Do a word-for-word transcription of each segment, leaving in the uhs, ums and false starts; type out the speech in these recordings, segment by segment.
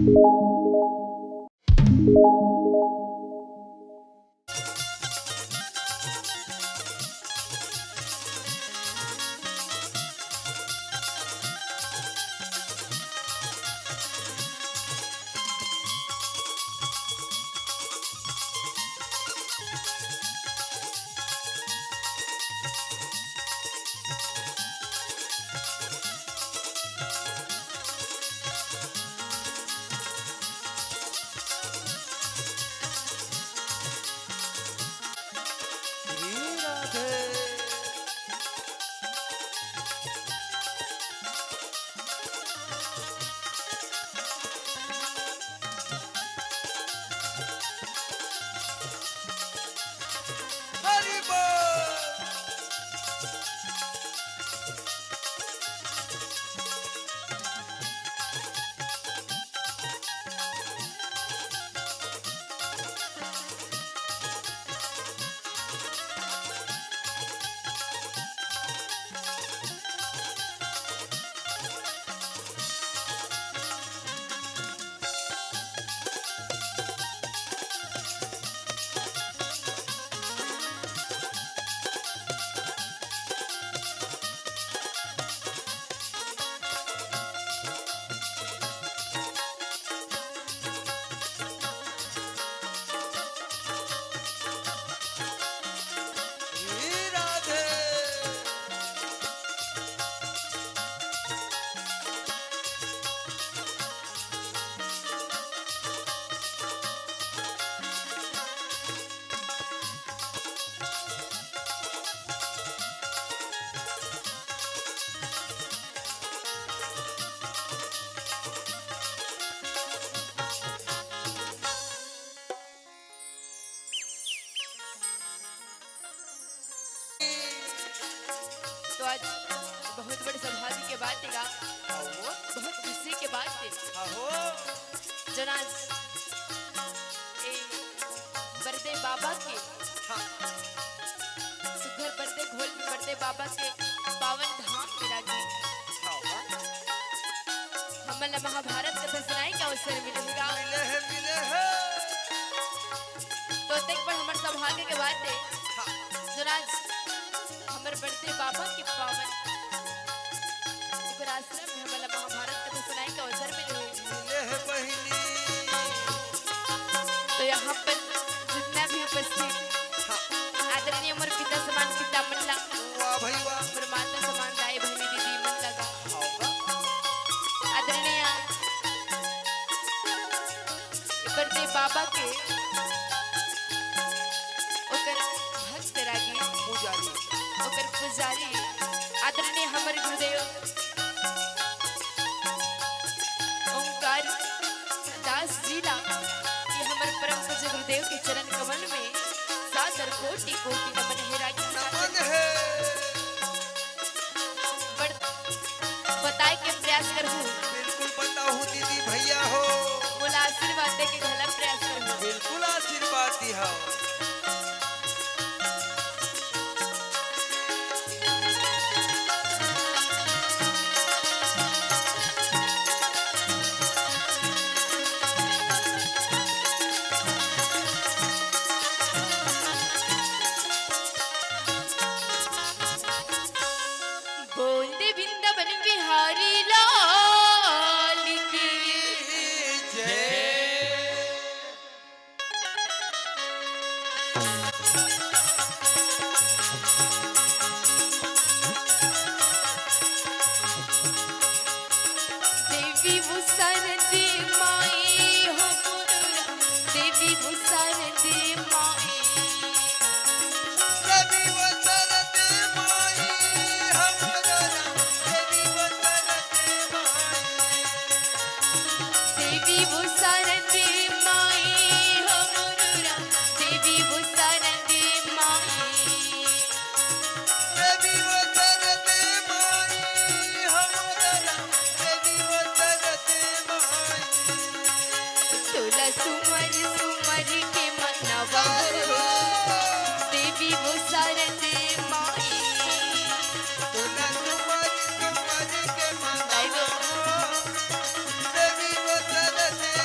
श्री राधे। हरि बोल। श्री राधे। तो आज बहुत बड़े सौभाग्य के बात हे गा, अहो। बहुत खुशी के बात हे। अहो। जोन आज ए बरदे बाबा के, हाँ। सुघर बरदे घोल में बरदे बाबा के पावन धाम में रागी। हाँ, हाँ। हमन ला महाभारत कथा सुनाए के अवसर मिले हे गा। मिले हे, मिले हे। तो देख पर हमर सौभाग्य के बात हे। हाँ। जोन आज हमर बरदे बाबा के पावन ओकर आश्रम में हमन ला महाभारत कथा सुनाए के अवसर मिले हे। मिले हे बहिनी। तो यहाँ पर जितना भी उपस्थित हाँ। आदरणीय मोर पिता समान पिता मन ला, वाह भाई वाह। मोर माता समान दाई बहिनी दीदी मन लगा। हाँ बा। आदरणीय बरदे बाबा के ओकर भक्त रागी, पुजारी। ओकर पुजारी आदरणीय हमर गुरुदेव ओंकार दास जी ला, ये हमर परम पूज्य गुरुदेव के चरण कमल में सादर कोटि कोटि नमन हे रागी। नमन हे। बड़ बताए के प्रयास करहूँ। बिल्कुल बताहूँ दीदी भैया हो। मोला आशीर्वाद दे के घला प्रयास करहूँ। बिल्कुल आशीर्वाद दिहा। बोल दे वृंदावन बिहारी लाल की जय। देवी वो सरदे माई हो मोरा, देवी वो सरदे माई। देवी वो सरदे माई, हमरो राम, देवी वो सरदे माई। देवी वो सरदे माई, हमरो राम, देवी वो सरदे माई। देवी वो सरदे माई, हमरो राम, देवी वो सरदे माई। तोला सुमर सुमर के मनवा हो, देवी वो सरदे माई। तोला सुमर सुमर के मनवा हो, देवी वो सरदे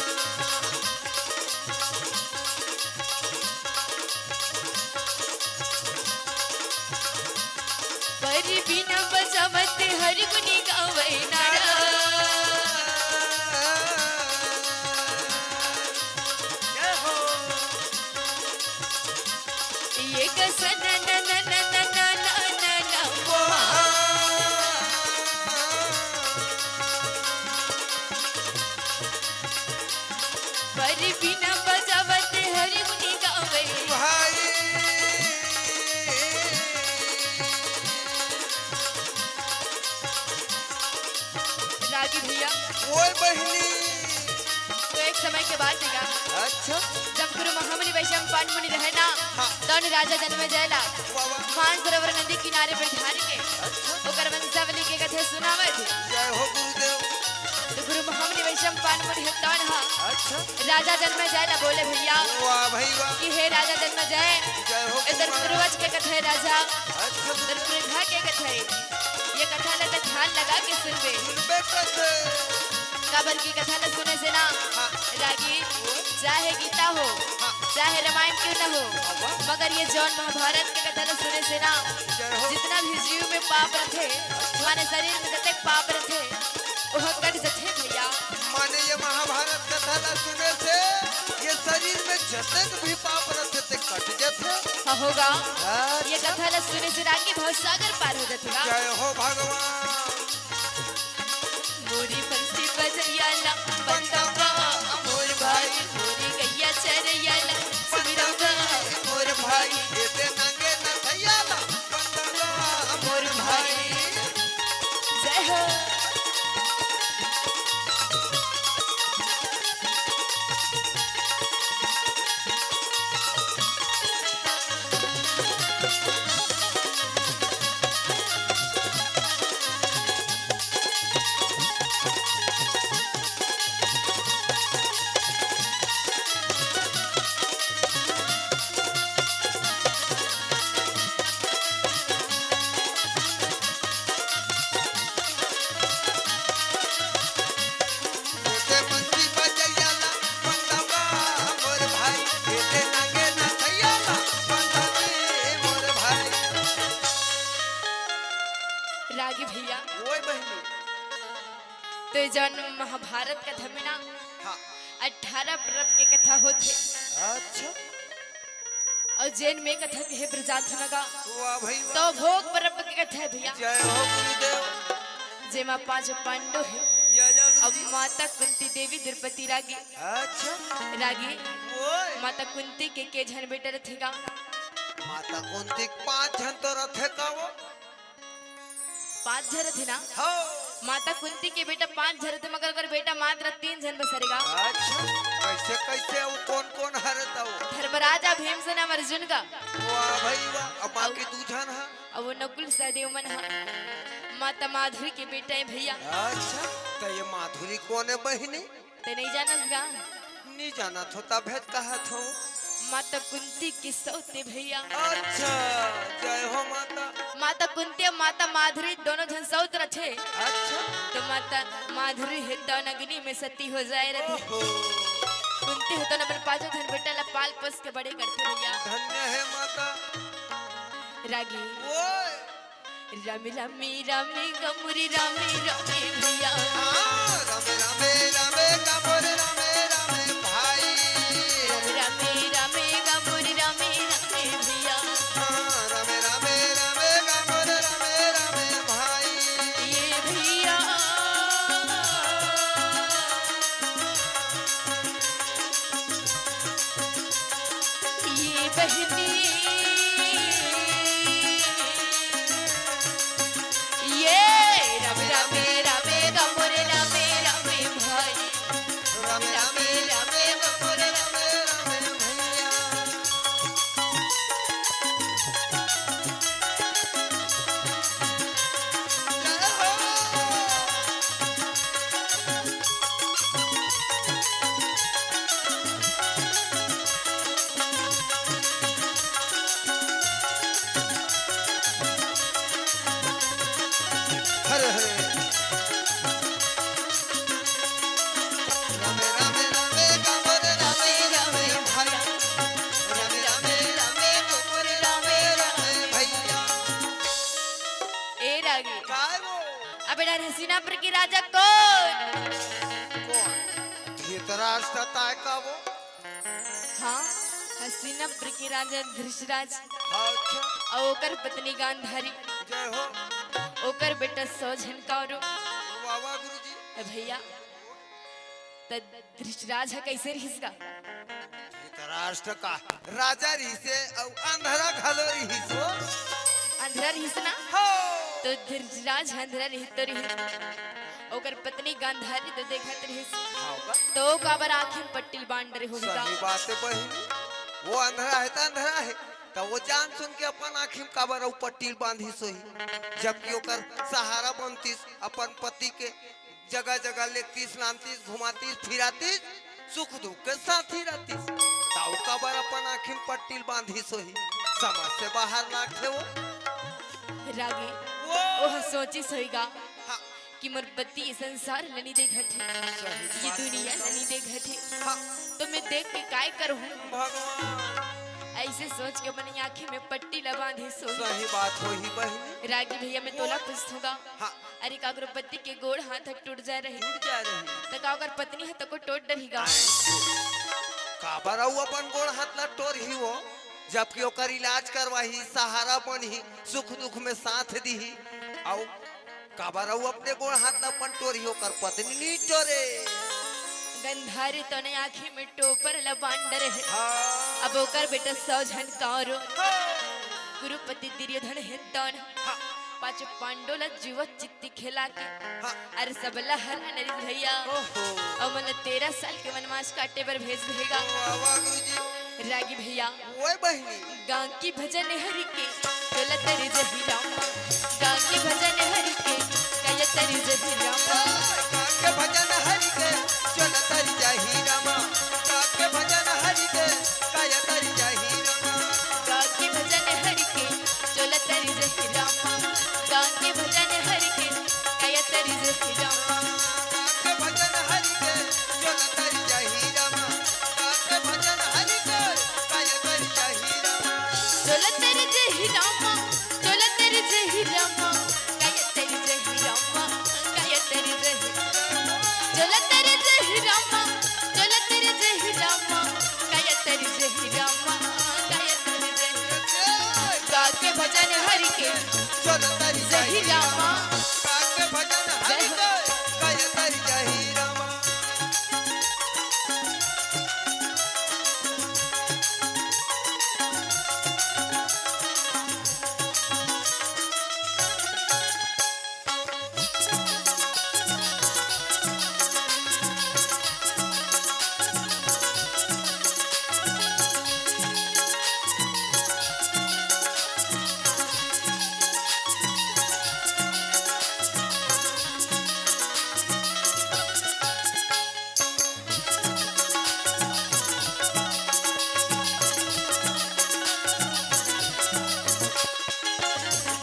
परी बीना बजावत हरि गुनी गावै नारा। जय हो। ये कसन न न न न न न न न न। परी बीना बजावत हरि गुनी गावै। भाई। रागी भैया। ओए बहिनी। तो एक समय के बात हे गा। अच्छा। जब गुरु महामुनि वैशंपायन मुनि रहे ना, हाँ। तौन राजा जनमेजय ला वाह, वाह। मानसरोवर नदी किनारे बैठार के अच्छा। ओकर वंशावली के कथे सुनावत हे। जय हो गुरुदेव। तो गुरु महामुनि वैशंपायन मुनि हे तौन हा अच्छा। राजा जनमेजय ला बोले भैया वाह भाई वाह। कि हे राजा जनमेजय, जय हो ए तोर गुरु महाराज। पूर्वज के कथे राजा, अच्छा तोर गुरुदेव। पुरखा के कथे, ये कथा ला त ध्यान लगा के सुनबे। सुनबे करबे। काबर की कथा ल सुने से ना, हाँ। रागी, चाहे गीता हो, हाँ। चाहे रामायण क्यों ना हो, हाँ, वाह। मगर ये जौन महाभारत के कथा ल सुने से ना, जय हो। जितना भी जीव में पाप रथे, माने शरीर में जतेक पाप रथे, ओह कट जथे भैया। माने ये महाभारत कथा ल सुने से ये शरीर में जतेक भी पाप रथे, ते कट जथे। हाँ, होगा। अच्छा। ये कथा ल सुने से रागी भवसागर पार हो जथे गा। जय हो भगवान। मोरी बंसी बजैया ला बंदवा मोर भाई, मोरी गैया चरैया ला सुमिरवा मोर भाई। एते नंगे नथैया ला बंदवा मोर भाई। जय हो। रागी भैया, ओए बहिनी। तो ये जौन महाभारत कथा में ना, हाँ। अठारह पर्व के कथा होथे। अच्छा। अउ जेन में कथा के हे प्रजात नगा। वाह भाई वाह। तो भोग पर्व के कथा हे भैया। जय हो गुरुदेव। जेमा पांच पांडव हे। या, या अउ गुरुजी। माता कुंती देवी द्रौपदी रागी। अच्छा। रागी। ओए। माता कुंती के के झन बेटा रथे गा? माता कुंती के पांच झन तो रथे का वो? पांच झन रथे ना? हाँ। माता कुंती के बेटा पांच झन रथे, मगर ओकर बेटा मात्र तीन झन बस हरे गा। अच्छा, कैसे, कैसे, वो कौन, कौन हरे त वो? धर्मराजा, भीमसेन, अउ अर्जुन गा। वाह भाई वाह, अउ बाकी दू झन ह? अउ वो नकुल सहदेव मन ह। माता माधुरी के बेटा हे भैया। अच्छा, त ये माधुरी कौन हे बहिनी? ते नहीं जानस गा? नहीं जानत हो, तभे त कहत हो। माता कुंती के सौत हे भैया। अच्छा, जय हो माता। माता कुंती अउ माता माधुरी दोनों झन सौत रथे। अच्छा। तो माता माधुरी हे तो अग्नि में सती हो जाए रथे। ओहो। कुंती हे तो अपन पांचों झन बेटा ला पाल पोस के बड़े करथे भैया। धन्य हे माता। रागी। ओए। रामे रामे रामे गा मोरे रामे रामे भैया। हाँ, रामे रामे रामे गा मोरे रामे रामे भाई। रामे रामे रामे गा मोरे रामे रामे भैया। हाँ, रामे रामे रामे गा मोरे रामे रामे भाई। ये भैया। ये बहिनी, ये रामे रामे रामे गा मोरे रामे रामे भाई। रामे रामे रामे गा मोरे रामे रामे भैया। हरे हरे। रामे रामे रामे गा मोरे रामे रामे भाई। रामे रामे रामे गा मोरे रामे रामे भैया। ए रागी। काय वो? अबे डर हसीना पर की राजा कौन? कौन? धृतराष्ट्र ताय का वो? हाँ, हसीना पर की राजा धृतराज। हाँ, अच्छा। अउ ओकर पत्नी गांधारी। जय हो। ओकर बेटा सौ झन का औरो। वाह, वाह, गुरुजी। ए भैया, त धृतराज ह कैसे रिहिस का? धृतराष्ट्र का राजा रिहिसे अउ अंधरा घलो रिहिस वो। अंधरा रिहिस ना? हो। तो धृतराज अंधरा रिहिस तो रिहिस। ओकर पत्नी गांधारी तो देखत रिहिस। हाँ का? तो काबर आँखी में पट्टी ल बांध डरे होही का? सही बात हे बहिनी। वो अंधरा हे त अंधरा हे। त वो जान सुन के अपन आँखी में काबर अउ पट्टी ल बांधिस होही। जबकि ओकर सहारा बनतिस अपन पति के। जगह जगह लेगतिस, लानतिस, घुमातिस, फिरातिस, सुख दुख के साथी रहतिस। त ओ काबर अपन आँखी में पट्टी ल बांधिस होही, समझ से बाहर लागथे वो। रागी, वो ओह सोचिस होही गा, हाँ। कि मोर पति ये संसार ल नी देखत हे, सही ये बात दुनिया हे। ल नी देखत हे, हाँ। तो मैं देख के काय करहूँ? भगवान। ऐसे सोच के अपन आँखी में पट्टी ला बांधे सोई। सही बात होही बहिनी। रागी भैया, मैं तोला पूछथों गा। हाँ। अरे, काकरो पति के गोड़ हाथ ह टूट जाय रही, टूट जाय रही। त का ओकर पत्नी ह तको टोट डरही गा? काबर अउ अपन गोड़ हाथ ला टोरही वो, जबकि ओकर इलाज करवाही, सहारा बनही, सुख दुख में साथ दीही। अउ काबर अउ अपने गोड़ हाथ ला अपन टोरही, ओकर पत्नी नी टोरे। गंधारी तोने आँखी में टोपर ला बांध डरे हे। हाँ। अब ओकर बेटा सौ झन कांवरो। हाँ। कुरुपति दुर्योधन हे तोन। हाँ। पाँचों पांडो ला जुआ चित्ती खेला के। हाँ। अरे सबला हरा नरिस भैया। ओहो। अउ मन तेरह साल के वनवास काटे बर भेज देगा। वाह, वाह, गुरुजी। रागी भैया। ओए बहिनी। गाँव की भजन हरि के, चलत रे जही रामा। गाँव की भजन हरि के, कयत रे जही रामा। गाँव के भजन हरि के, चलत रे जही रामा। गाँव के भजन हरि के, कयत रे जही रामा। गाँव की भजन हरि के, चलत रे जही रामा। गाँव की भजन हरि के, कयत रे जही रामा। गाँव के भजन हरि के, चलत रे जही रामा। गाँव के भजन हरि के, कयत रे जही रामा। चलत रे जही रामा, चलत रे जही रामा, कयत रे जही रामा, कयत रे जही। चलत रे जही रामा, चलत रे जही रामा, कयत रे जही रामा, कयत रे जही। गा के भजन हरि के, चलत रे जही रामा। गा के भजन हरि के, कयत रे जही रामा।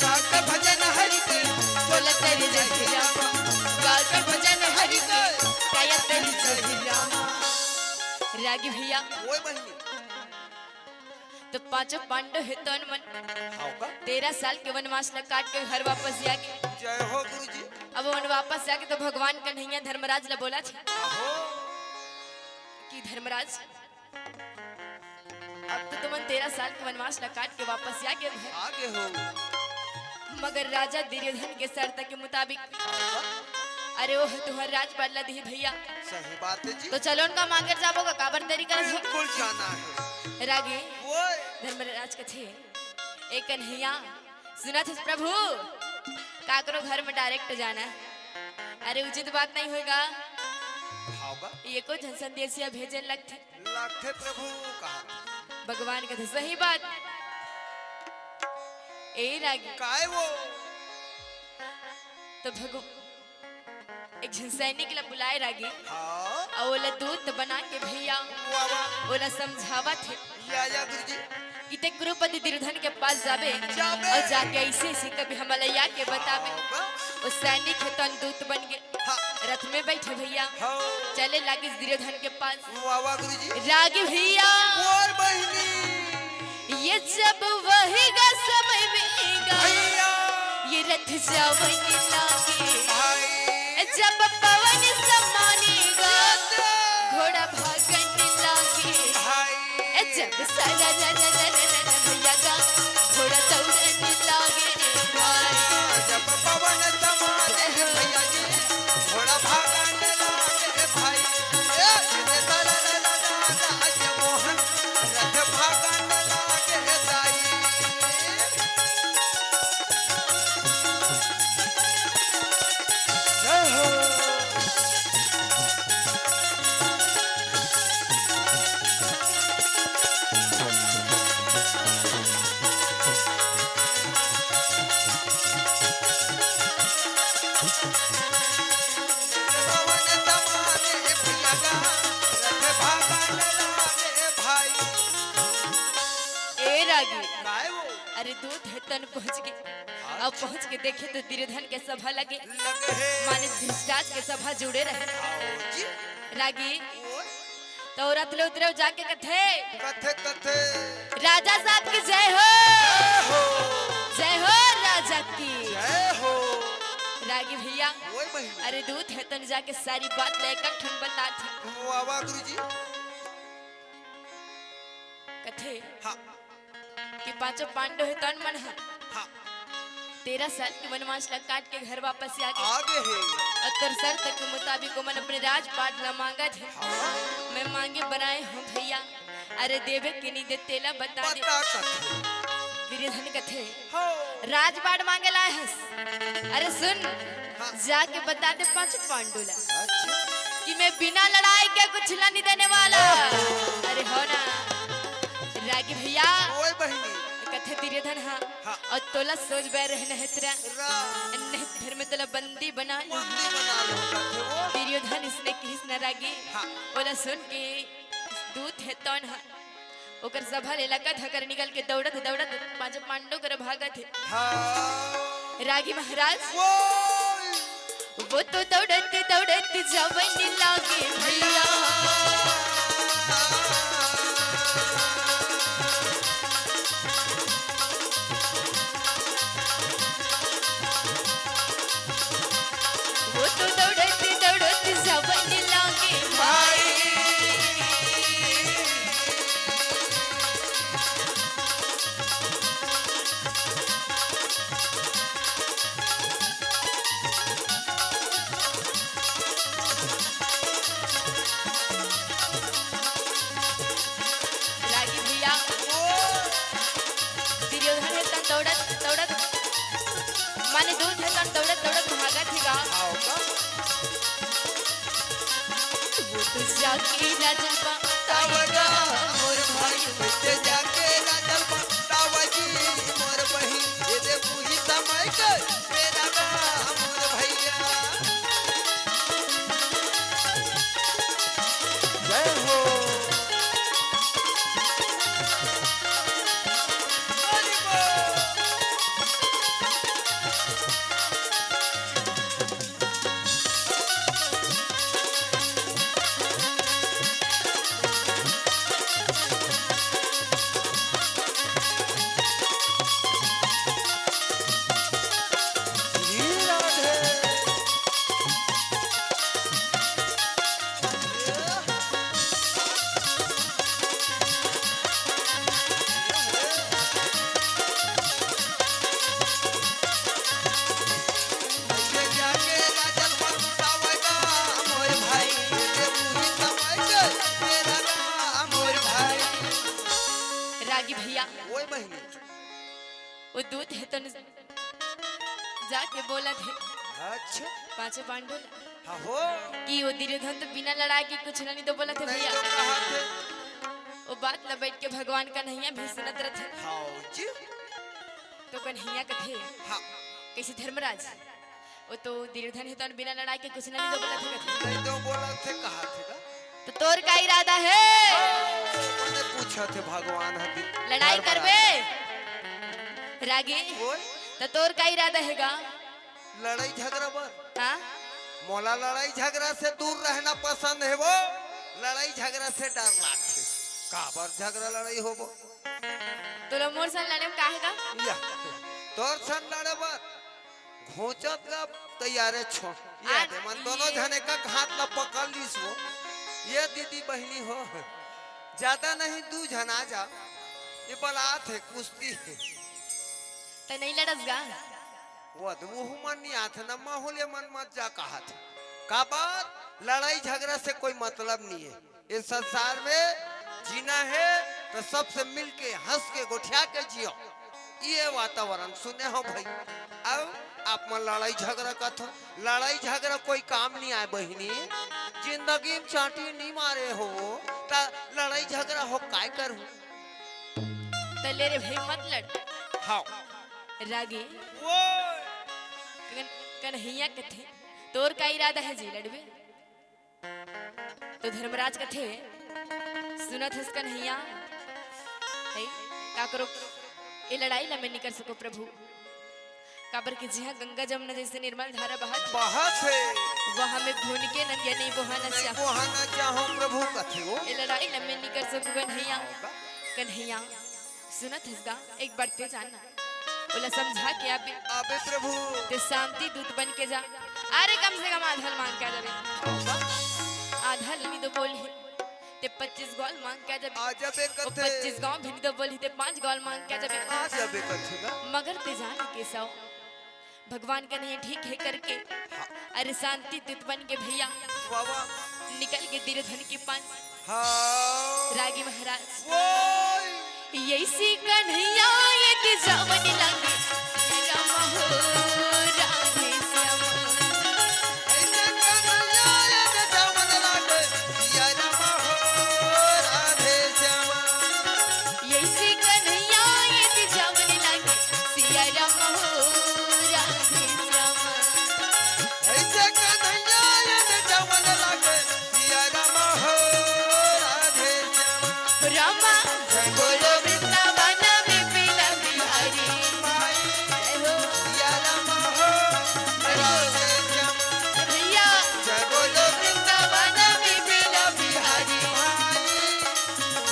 गा के भजन हरि के, चलत रे जही रामा। गा के भजन हरि के, कयत रे जही रामा। रागी भैया। ओए बहिनी। तो पाँचों पांडो हे तोन मन। हाँ का? तेरह साल के वनवास ला काट के घर वापस जाके। जय हो गुरुजी। अब मन वापस जाके तो भगवान कन्हैया धर्मराज ला बोला थे आहो। कि धर्मराज, अब तो तुमन तेरह साल के वनवास ला काट के वापस आ गे घर। आ गे हो। मगर राजा दुर्योधन के शर्त के मुताबिक, अरे ओह तुहर राजपाट ला दिही भैया। सही बात है जी। तो चलो उनका मांगे जाबो का, काबर देरी करत हो? बिल्कुल जाना है। रागी ओए। धर्मराज कथे, ए कन्हैया, सुनत हस प्रभु, काकरो घर में direct जाना है। अरे उचित बात नहीं होएगा। होगा। ये को झन संदेशिया भेजे लगथे। लगथे प्रभु कहा। भगवान कथे सही बात। ए रागी। काय वो? तो भगव-, एक झन सैनिक ला बुलाए रागी। हाँ। अउ ओला दूत बना के भैया, वाह, वाह। ओला समझावत हे। या, या, गुरुजी। कि ते कुरुपति दुर्योधन के पास जाबे। जाबे। अउ जाके ऐसे, ऐसे कभी हमला या के बताबे। हाँ, वाह। ओ सैनिक हे तोन दूत बन गे। हाँ। रथ में बैठे भैया। हाँ। चले लागिस दुर्योधन के पास। वाह, वाह, गुरुजी। रागी भैया। और बहिनी। ये जब वही गा समय में गा, भैया। ये रथ जावई लागे। भाई। जब पवन समाने गा, ये तो। घोड़ा भागन लागे। भाई। जब सारा रा रा रा रा रा रा भैया गा, घोड़ा दौड़न लागे रे भाई। जब पवन समाने भैया जी, घोड़ा भागन लागे रे भाई। ए, ये सारा रा रा रा रा, ये मोहन रथ भागन लागे रे दाई। जय हो। ए रागी। काय वो? अरे दूत हे तन पहुंच गे। अब पहुंच के देखे तो दुर्योधन के सभा लगे। लगे हे। माने धृतराज के सभा जुड़े रहे। आओ जी। रागी, ओए। तो रथ ले उतरे जाके कथे। कथे, कथे। राजा साहब की जय हो। जय हो। जय हो राजा की। जय हो। रागी भैया। ओए बहिनी। अरे दूत हे तन जाके सारी बात ले एक ठन बता थी। वाह, वाह, गुरुजी। कथे हाँ। कि पांचों पांडव हे तन मन ह हाँ। तेरह साल के वनवास ला काट के घर वापस आ गे। आ गे हे। अउ तोर शर्त के मुताबिक ओमन अपने राजपाट ला मांगत हे। हाँ। मैं मांगे बनाए हूँ भैया, अरे देबे कि नहीं दे तेला बता दे। बता कथे। दुर्योधन कथे, हो। राजपाट मांगे लाए हस। अरे सुन, हाँ। जाके बता दे पांच पांडु ला अच्छा। कि मैं बिना लड़ाई के कुछ ला नहीं देने वाला। अरे हो ना, रागी भैया। ओए बहिनी। कथे दुर्योधन हाँ। हाँ। अउ तोला सोच बैर रहना है तेरा। रा। नहीं फिर मैं तोला बंदी बना लूँ। बंदी बना लूँ कथे वो। दुर्योधन इसने किस न रागी। हाँ। ओला सुन के दूत हे तौन हा ओकर सभा ले लकत हकर निकल के दौड़त दौड़त पांच पांडव कर भागत हे। हाँ। रागी महाराज, वो वो तो दौड़त दौड़त जावन लागे भैया। वो तो दौड़त दौड़त जावन लागे भाई। रागी भैया, दुर्योधन हे तन दौड़त दौड़त, माने दूत हे तन दौड़त दौड़त भागत हे गा। आओ का? वो तो जाके राजन बतावेगा। बतावेगा मोर भाई, वो तो जाके राजन बतावेगी मोर बहिन, ये दे पूरी समय के मेरा गा मोर भैया। जय हो। रागी भैया, ओए बहिनी। वो दूत हे तो जाके बोलत हे। अच्छा। पांचों पांडव ला। हाँ हो। कि वो दुर्योधन तो बिना लड़ाई के कुछ नहीं तो बोलत हे नहीं भैया। तो कहा थे। वो बात ला बैठ के भगवान कन्हैया भी सुनत रथे। हाँ जी। तो कन्हैया कथे। हाँ। कैसे धर्मराज? वो तो दुर्योधन हे तो बिना लड़ाई के कुछ नहीं तो बोलत हे कथे। नहीं तो बोलत हे कहा थे ना। तो तोर का इरादा हे? ओने पूछत हे भगवान ह दि-, लड़ाई धर्मराज। करबे? रागी, ओए? त तोर का इरादा हे गा? लड़ाई झगरा बर। हाँ? मोला लड़ाई झगरा से दूर रहना पसंद हे वो। लड़ाई झगरा से डर लागथे। काबर झगरा लड़ाई होबो? तोला मोर संग लड़े में का हे गा? या, तोर संग लड़े बर घोंचत ला तैयारे छो। ये आ, दे मन दोनों ये झने का हाथ ला पकड़ लीस वो। ये दीदी बहिनी हो, ज्यादा नहीं दू झन आ जा। ये बलात हे, कुश्ती हे। त नहीं लड़स गा? वो तो मुँह मन नहीं आथे ना, माहौल ये मन मत जा कहा थे। काबर लड़ाई झगरा से कोई मतलब नहीं हे। इस संसार में जीना हे तो सबसे मिलके, हंस के, गोठिया के जियो। ये वातावरण सुने हो भाई। अब आप मन लड़ाई झगरा कथो, लड़ाई झगरा कोई काम नहीं आए बहिनी। जिंदगी में चांटी नहीं मारे हो त लड़ाई झगरा हो काय करू? त ले रे भाई मत लड़। हाँ। रागी। वो कन-, कन्हैया कथे, तोर का इरादा हे जी लड़बे? तो धर्मराज कथे, सुनत हस कन्हैया, हे, काकरो ए लड़ाई ला मैं नहीं कर सको प्रभु, काबर कि जिहाँ गंगा जमुना जैसे निर्मल धारा बहत हे, बहत हे। वहाँ मैं भून के नदिया नहीं बोहाना नहीं चाहूँ। बोहाना चाहूँ प्रभु कथे वो। ए लड़ाई ला मैं नहीं कर सको कन्हैया। कन्हैया, सुनत हस गा, एक बार ते जान ना, ओला समझा के आबे। आबे प्रभु। ते शांति दूत बन के जा। अरे कम से कम आधा ल मांग के आ जाबे। आधा ल नहीं तो बोल हे। ते पच्चीस गो ल मांग के आ जाबे। आ जाबे ओ कथे। पच्चीस गो भी नहीं तो बोल हे, ते पाँच गो ल मांग के आ जाबे। आ जाबे कथे गा। मगर ते जान केसव, भगवान कन्हैया ठीक हे करके, हाँ। अरे शांति दूत बन के भैया वाह, वाह। निकल गे दुर्योधन के पास। हाँ। रागी महाराज। ओए। अइसे कन्हैया यदि जावन लागे, राम हो, राधे श्याम। अइसे कन्हैया यदि जावन लागे, सिया राम हो, राधे श्याम। अइसे कन्हैया यदि जावन लागे, सिया राम हो, राधे श्याम। अइसे कन्हैया यदि जावन लागे, सिया राम हो, राधे श्याम। रामा, जय बोलो वृंदावन में बिना बिहारी। जय हो। सिया राम हो, राधे श्याम। भैया। जय बोलो वृंदावन में बिना बिहारी।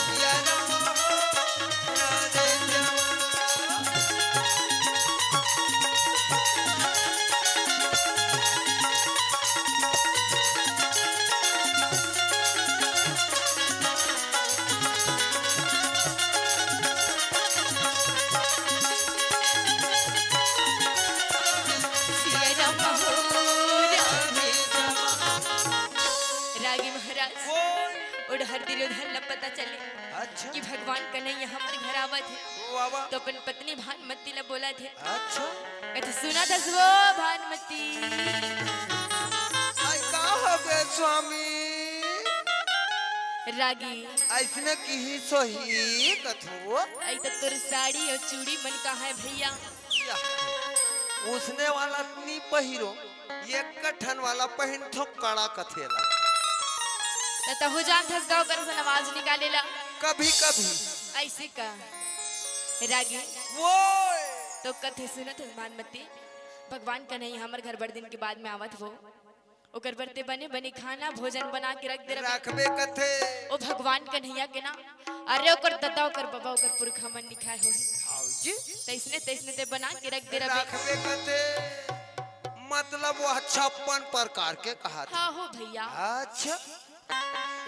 सिया राम हो, राधे श्याम। रागी महाराज, ओए। ओ डहर दुर्योधन ला पता चले अच्छा। कि भगवान कन्हैया हमर घर आवत हे। वाह, वाह। तो अपन पत्नी भानुमति ला बोलत हे। अच्छा। कथे, सुनत हस वो भानुमति। आई का हो गे स्वामी? रागी। अइसने किहिस होही कथो। आई तो तोर साड़ी अउ चूड़ी मन कहाँ हे भैया? या, उसने वाला नी पहिरो, एक ठन वाला पहिनथों कड़ा कथे ला। त तहू जानत हस गा ओकर से आवाज निकाले ला। कभी कभी। अइसे का? रागी। ओए। तो कथे सुनत हस भानुमति, भगवान कन्हैया हमर घर बड़ दिन के बाद में आवत हे वो। ओकर बर ते बने बने खाना भोजन बना के रख दे रबे। रखबे कथे। ओ भगवान कन्हैया के ना, अरे ओकर ददा, ओकर बबा, ओकर पुरखा मन नी खाए होही। आओ जी। तइसने, तइसने ते बना के रख दे रबे। रखबे कथे। मतलब वो छप्पन प्रकार के कहा था। हाँ हो भैया। अच्छा।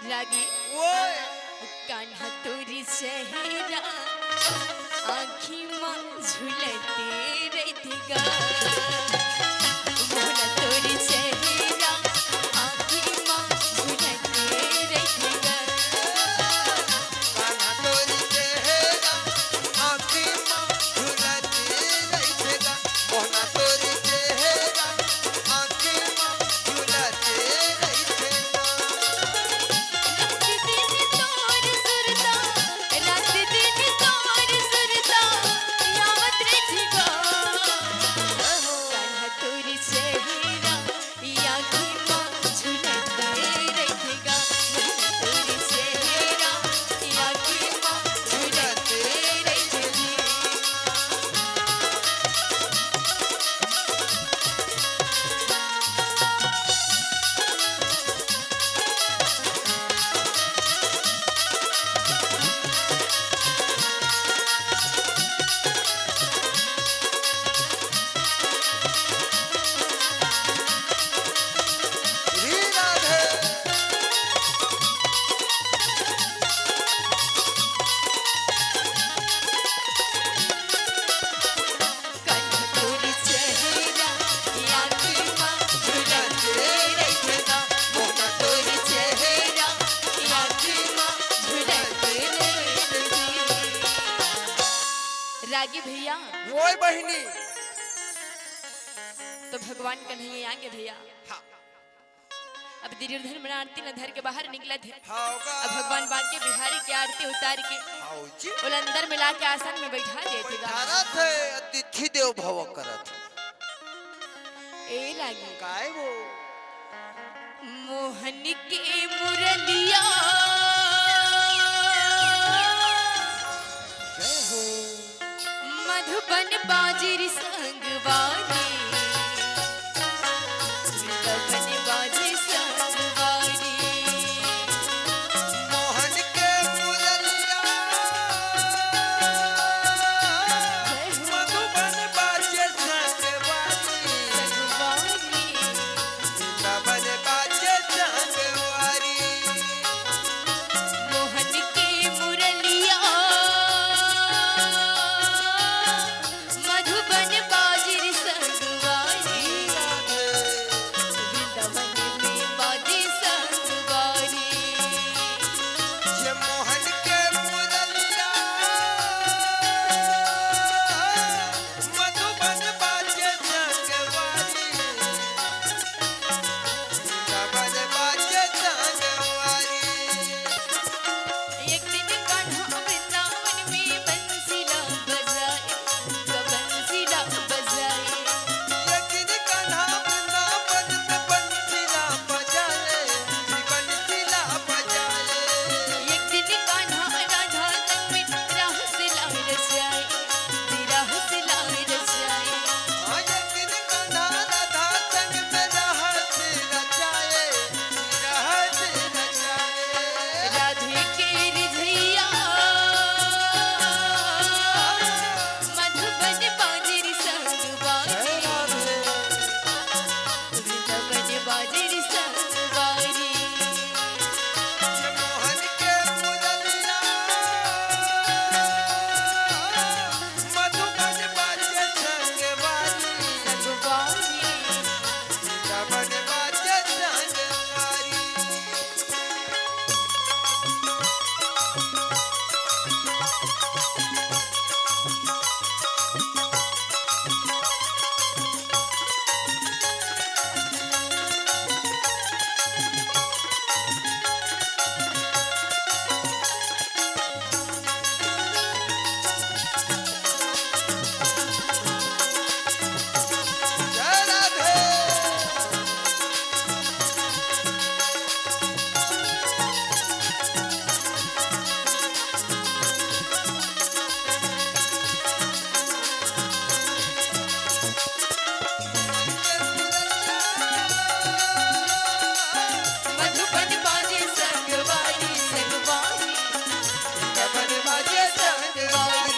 रागी। ओए। कान्हा तोर चेहरा आँखी मा झुलते रहिथे गा। मोहना तोर चेहरा आँखी मा झुलते रहिथे गा। कान्हा तोर चेहरा आँखी मा झुलते रहिथे गा। मोहना तोर चेहरा आँखी मा झुलते रहिथे गा। रात दिन तोर सुरता, रात दिन तोर सुरता, आवत रहिथे गा। कान्हा तोर चेहरा, आँखी मा झुलते रहिथे गा। कान्हा तोर चेहरा, आँखी मा झुलते रहिथे गा। रागी भैया। ओए बहिनी। तो भगवान कन्हैया आगे भैया। हाँ। अब दुर्योधन मन आरती ल धर के बाहर निकलत हे। हाँ गा। अब भगवान बांके बिहारी के आरती उतार के हाँ जी। ओला अंदर में लाके आसन में बैठा देथे गा। बैठारत हे, अतिथि देव भव करत हे। ए रागी। काय वो? मोहन के मुरलिया। जय हो। मधुबन बाजे रे संगवारी, वृंदावन बाजे संगवारी। मोहन के मुरलिया, मधुबन बाजे संगवारी। संगवारी। वृंदावन बाजे संगवारी। मोहन के मुरलिया, मधुबन बाजे रे संगवारी। वृंदावन में बाजे संगवारी। ये मोहन के मुरलिया, मधुबन बाजे संगवारी। वृंदावन बाजे संगवारी। एक दिन कान्हा वृंदावन में बंसीला बजाए, बंसीला बजाए। एक दिन कान्हा वृंदावन में बंसीला बजाए, बंसीला बजाए। एक दिन कान्हा राधा संग में रासलीला रचाए, रासलीला रचाए। हाँ, एक दिन कान्हा राधा संग में रासलीला रचाए, रासलीला रचाए। राधे के रिझैया, मधुबन बाजे रे संगवारी। वृंदावन बाजे रे संगवारी। मोहन के मुरलिया, मधुबन बाजे संगवारी। संगवारी। वृंदावन बाजे संगवारी। जय राधे। मधुबन बाजे संगवारी, संगवारी। मधुबन बाजे संगवारी।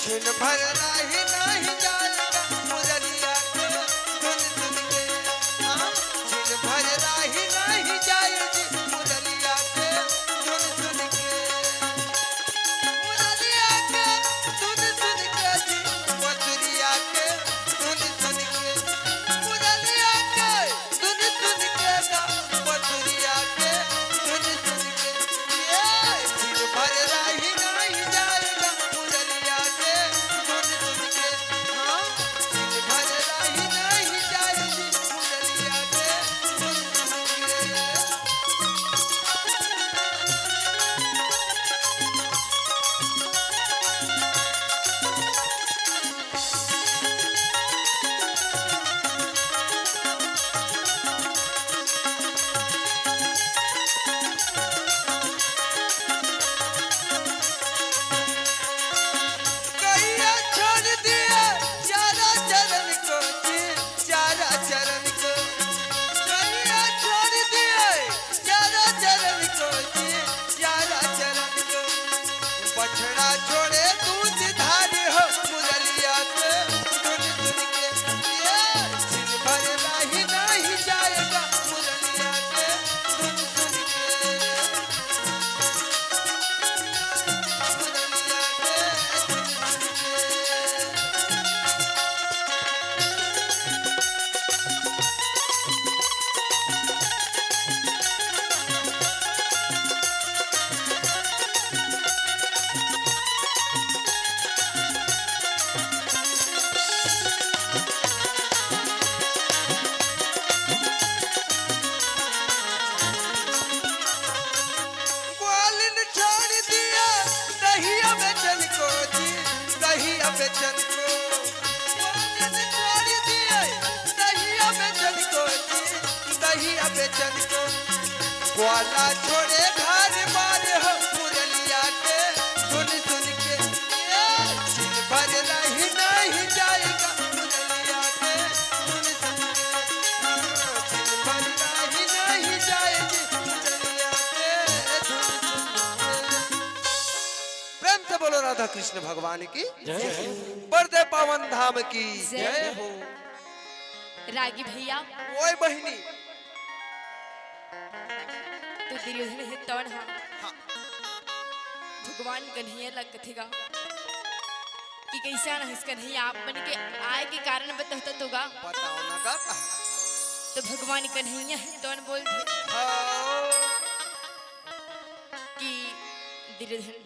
छिन भर राही नाही जाएगा मुरलिया के धुन सुन के। हाँ, छिन भर राही नाही जाएगी मुरलिया के धुन सुन के। मुरलिया के धुन सुन के जी, मथुरिया के धुन सुन के। मुरलिया के धुन सुन के ना, मथुरिया के धुन सुन के। ये छिन भर राही नाही जाएगा मुरलिया के धुन सुन के। बछड़ा छोड़े दूध धार हो, मुरलिया के धुन सुन के। ये दिन भर राही नहीं जाएगा, मुरलिया के धुन सुन के। मुरलिया के धुन सुन के। ग्वालिन छोड़ दिया दहिया बेचन को जी, दहिया बेचन को। ग्वालिन छोड़ दिया दहिया बेचन को जी, दहिया बेचन को। ग्वाला छोड़े घर बार हो, मुरलिया के धुन सुन के। ये दिन भर राही नहीं जाएगा, मुरलिया के धुन सुन के। दिन भर राही नहीं जाएगी, मुरलिया के धुन सुन के। प्रेम से बोलो राधा कृष्ण भगवान की जय। परदे पावन धाम की जय। जय हो। रागी भैया। ओए बहिनी। तो दुर्योधन हे तौन हा। हाँ। भगवान कन्हैया ला कथे गा कि कइसे आना हे कन्हैया, आप मन के आए के कारण बतहता तो गा। बताओ ना का कहा। तो भगवान कन्हैया हे तौन बोलथे हाँ। कि दुर्योधन,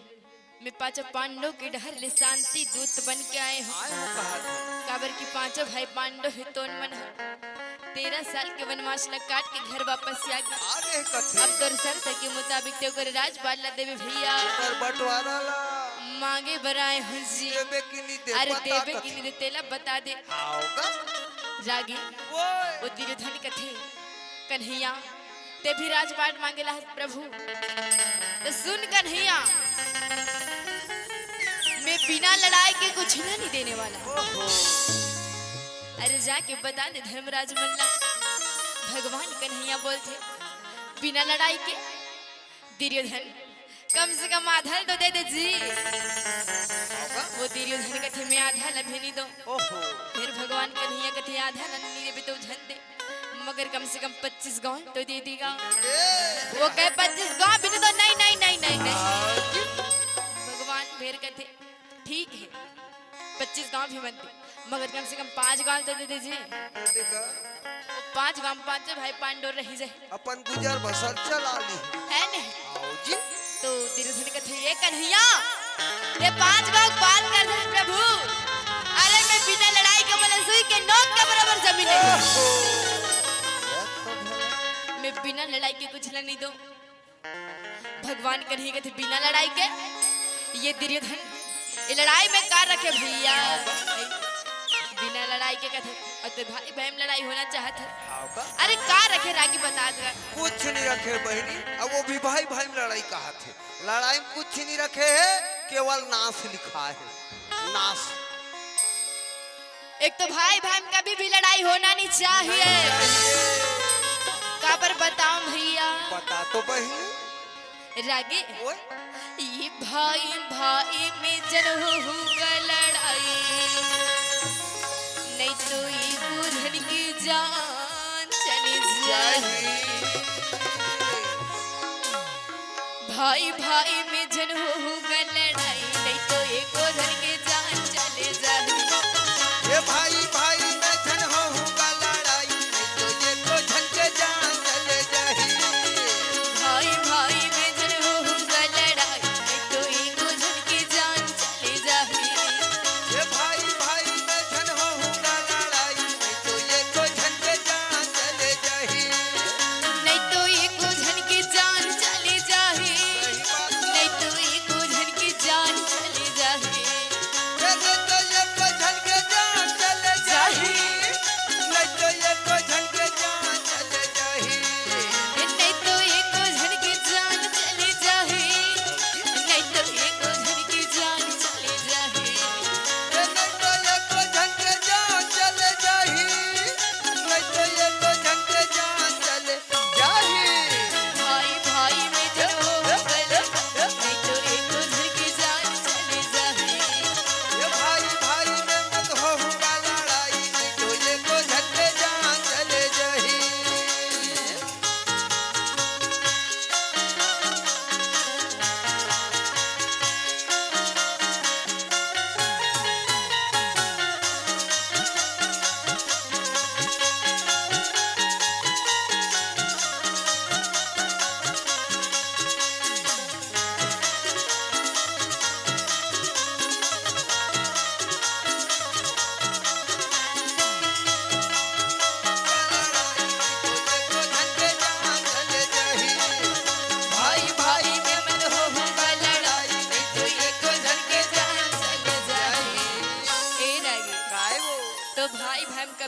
मैं पांचों पांडव के डहर ले शांति दूत बन के आए हूँ। आए हो कहा थे। काबर कि पांचों भाई पांडव हे तोन मन ह तेरह साल के वनवास ला काट के घर वापस आ गए। आ गए कथे। अब तोर शर्त के मुताबिक ते ओकर राजपाट ला देबे भैया। ओकर बंटवारा ला। मांगे बर आए हूँ जी। देबे कि नहीं दे, अरे बता देबे कथे। कि नहीं दे, तेला बता दे। आओ का? रागी। ओए। वो दुर्योधन कथे, कन्हैया, ते भी राजपाट मांगे ला हस प्रभु। तो सुन कन्हैया, मैं बिना लड़ाई के कुछ नहीं देने वाला। ओहो। अरे जाके बता दे धर्मराज मल्ला। भगवान कन्हैया बोलथे, बिना लड़ाई के दुर्योधन, कम से कम आधा ल तो दे दे जी। वो दुर्योधन कथे, मैं आधा ल भी नहीं दो। ओहो। फिर भगवान कन्हैया कथे, आधा ल नहीं देबे तो झन दे, मगर कम से कम पच्चीस गांव तो दे देगा। ए। वो कहे, पच्चीस गांव भी नहीं दो, नहीं, नहीं, नहीं, नहीं, नहीं। हाँ जी। भगवान फिर कथे, ठीक है, पच्चीस गांव भी मत दे, मगर कम से कम पांच गांव तो दे दीजिए। दे देगा। वो पांच गांव, पांचों भाई पांडव रही जाए। अपन गुजर बसर चला ली। है नहीं? आओ जी। तो दुर्योधन कथे, ये कन्हैया, ये पांच गांव बात कर दे प्रभु। अरे मैं बिना लड़ाई के, मन सुई के नोक के बराबर जमीन है। ओहो। ये तो भला। मैं बिना लड़ाई के कुछ नहीं दूं। भगवान कन्हैया कथे, बिना लड़ाई के ये दुर्योधन, ये लड़ाई में का रखे भैया? बिना लड़ाई के कथे, और तो भाई बहन लड़ाई होना चाहत है। हाँ का? अरे का रखे रागी बता दे। कुछ नहीं रखे बहिनी, अब वो भी भाई भाई में लड़ाई कहा थे। लड़ाई में कुछ नहीं रखे है, केवल नाश लिखा है, नाश। एक तो भाई भाई में कभी भी लड़ाई होना नहीं चाहिए। काबर बताऊं भैया? बता तो बहिनी। रागी। ओए। ये भाई भाई में जन होगा लड़ाई, नहीं तो ये बुधन की जान चली जाए। भाई भाई में जन होगा लड़ाई, नहीं तो एको झन के जान चले जाही। ए भाई भाई में झन होगा लड़ाई, नहीं तो एको झन के जान चले जाही। भाई भाई में झन होगा लड़ाई, नहीं तो एको झन के जान चले जाही। ए भाई भाई में झन होगा लड़ाई, नहीं तो एको झन के जान चले जाही। नहीं तो एको झन के जान चले जाही। सही बात। नहीं तो एको झन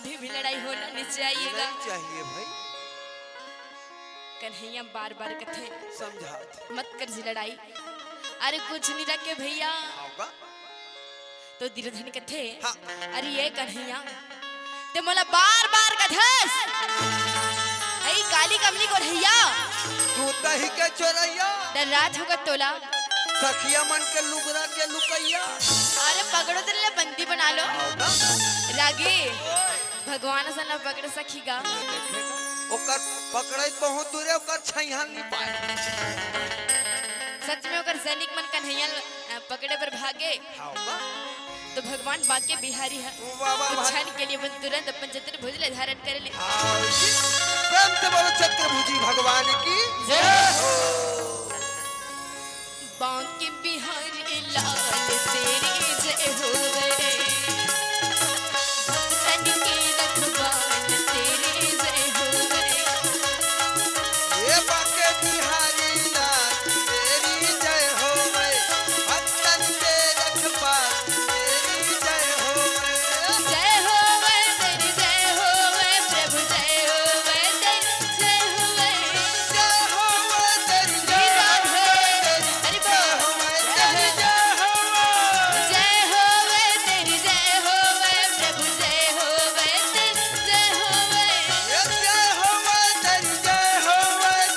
कभी भी लड़ाई होना नहीं चाहिएगा। नहीं चाहिए भाई। कन्हैया बार बार कथे, समझात। मत कर जी लड़ाई। अरे कुछ नहीं रखे भैया। आओगा। तो दुर्योधन कथे, हाँ। अरे ये कन्हैया, ते मोला बार बार कथस, ऐ काली कमली गोरहैया। तू दही के चोरैया। डर्रात होगा तोला। सखिया मन के लुगरा के लुकैया। अरे पकड़ो तेरे लिए बंदी बना लो। आओगा। रागी। ओए। भगवान असन ला पकड़ सखी गा। ओकर पकड़े बहुत दूर हे, ओकर छैहान नहीं पाए। सच में ओकर सैनिक मन कन्हैया ल, अ, पकड़े बर भागे। हाँ, वाह। तो भगवान बांके बिहारी ह। वाह, वाह, वाह। कुछ क्षण के लिए अपन तुरंत अपन चतुर्भुज ले धारण कर ले। हाँ जी। प्रेम से बोलो चतुर्भुजी भगवान की जय हो। बांके बिहारी लाल तेरी जय होवे। भक्तन के रखवाल तेरी जय होवे। ये बांके बिहारी लाल तेरी जय होवे। भक्तन के रखवाल तेरी जय होवे। जय होवे तेरी जय होवे प्रभु जय होवे तेरी जय होवे। जय होवे तेरी जय होवे तेरी जय होवे तेरी जय होवे। जय होवे तेरी जय होवे प्रभु जय होवे तेरी जय होवे। जय होवे तेरी जय होवे तेरी जय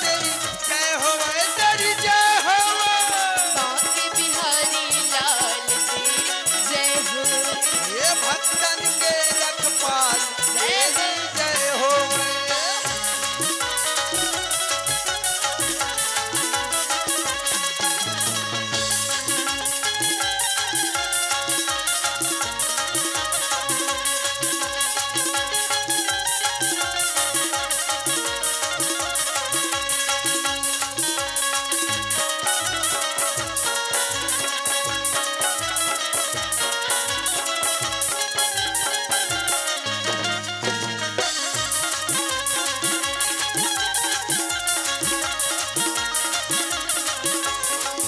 होवे तेरी जय होवे। बांके बिहारी लाल तेरी जय होवे। ये भक्तन के रखवाल जय तेरी जय होवे।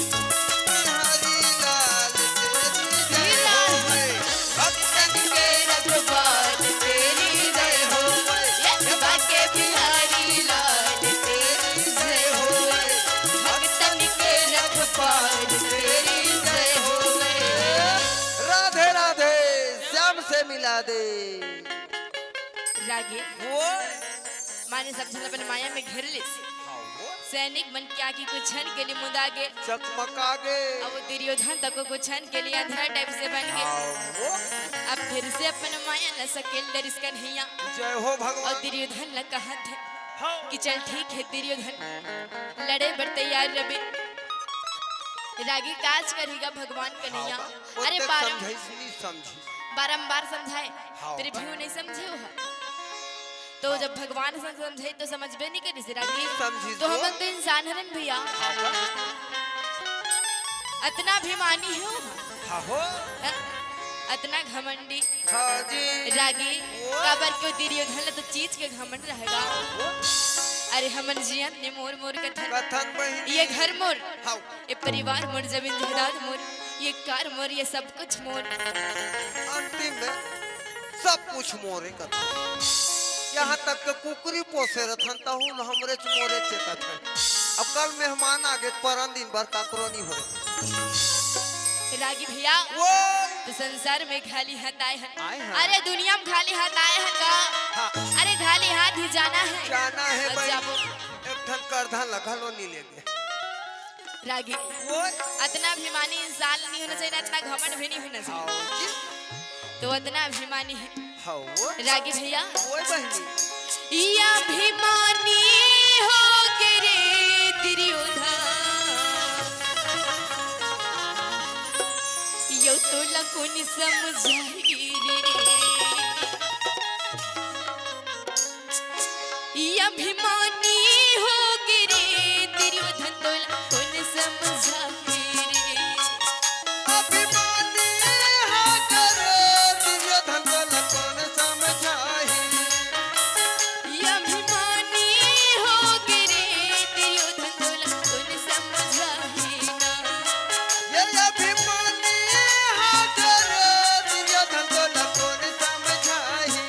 बिहारी लाल तेरी जय होवे। भक्तन के रखवाल तेरी जय होवे। ये बांके बिहारी लाल तेरी जय होवे। भक्तन के रखवाल तेरी जय होवे। राधे राधे, श्याम से मिला दे। रागे। वो। माने सब झन अपन माया में घेर लेस। हाँ, वो। सैनिक मन के आँखी कुछ क्षण के लिए मुंदा गे। चकमका गे। अब वो दुर्योधन तको कुछ क्षण के लिए अंधरा type से बन गे। हाँ, वो। अब फिर से अपन माया न सकेल डरिस कन्हैया। जय हो भगवान। और दुर्योधन ल कहत हे हाँ। कि चल ठीक हे दुर्योधन, लड़े बर तैयार रबे। रागी काज करिगा भगवान कन्हैया। हाँ, वो अरे तो बारम-, समझाइस नहीं समझी। बारंबार समझाए, हाँ। फिर भी वो नहीं समझे वो। तो हाँ। जब भगवान से समझाए तो समझबे नहीं करिस रागी। नहीं समझी तो तो। हमन तो इंसान हरन भैया। हाँ, हाँ। अतना अभिमानी हे वो। हाँ हो। हाँ? अतना घमंडी। हाँ जी। रागी, वो। काबर के वो दुर्योधन ल तो चीज के घमंड रहेगा। वो। अरे हमन जियत ने मोर मोर कथन। कथन बहिनी। ये घर मोर। हाँ। ये परिवार मोर, जमीन जायदाद मोर, ये कार मोर, ये सब कुछ मोर। अंतिम में सब कुछ मोरे कथे। यहाँ तक के कुकरी पोसे रथन, तहू ल हमरे च मोरे चेतत हे। अब कल मेहमान आगे, परन दिन बर काकरो नहीं होय। रागी भैया, वो। तो संसार में खाली हाथ आए हन। आए हन। अरे दुनिया में खाली हाथ आए हन का? हाँ। अरे खाली हाथ ही जाना है। जाना है और भाई। जाबो। एक ठन करधन ल घलो नहीं लेगे। रागी। ओए। अतना अभिमानी इंसान नहीं होना चाहिए, अतना घमंड भी नहीं होना चाहिए। हाँ जी। तो अतना अभिमानी हे। हाँ, वो। रागी भैया। ओए बहिनी। ये अभिमानी हो गे रे दुर्योधन, यो तोला कोन समझाही रे। ई अभिमानी हो गे रे दुर्योधन, तोला कोन समझाही रे। अभिमानी हो गे रे दुर्योधन, तोला कोन समझाही। ई अभिमानी हो गे रे दुर्योधन, तोला कोन समझाही ना। ये अभिमानी हो गे रे दुर्योधन, तोला कोन समझाही।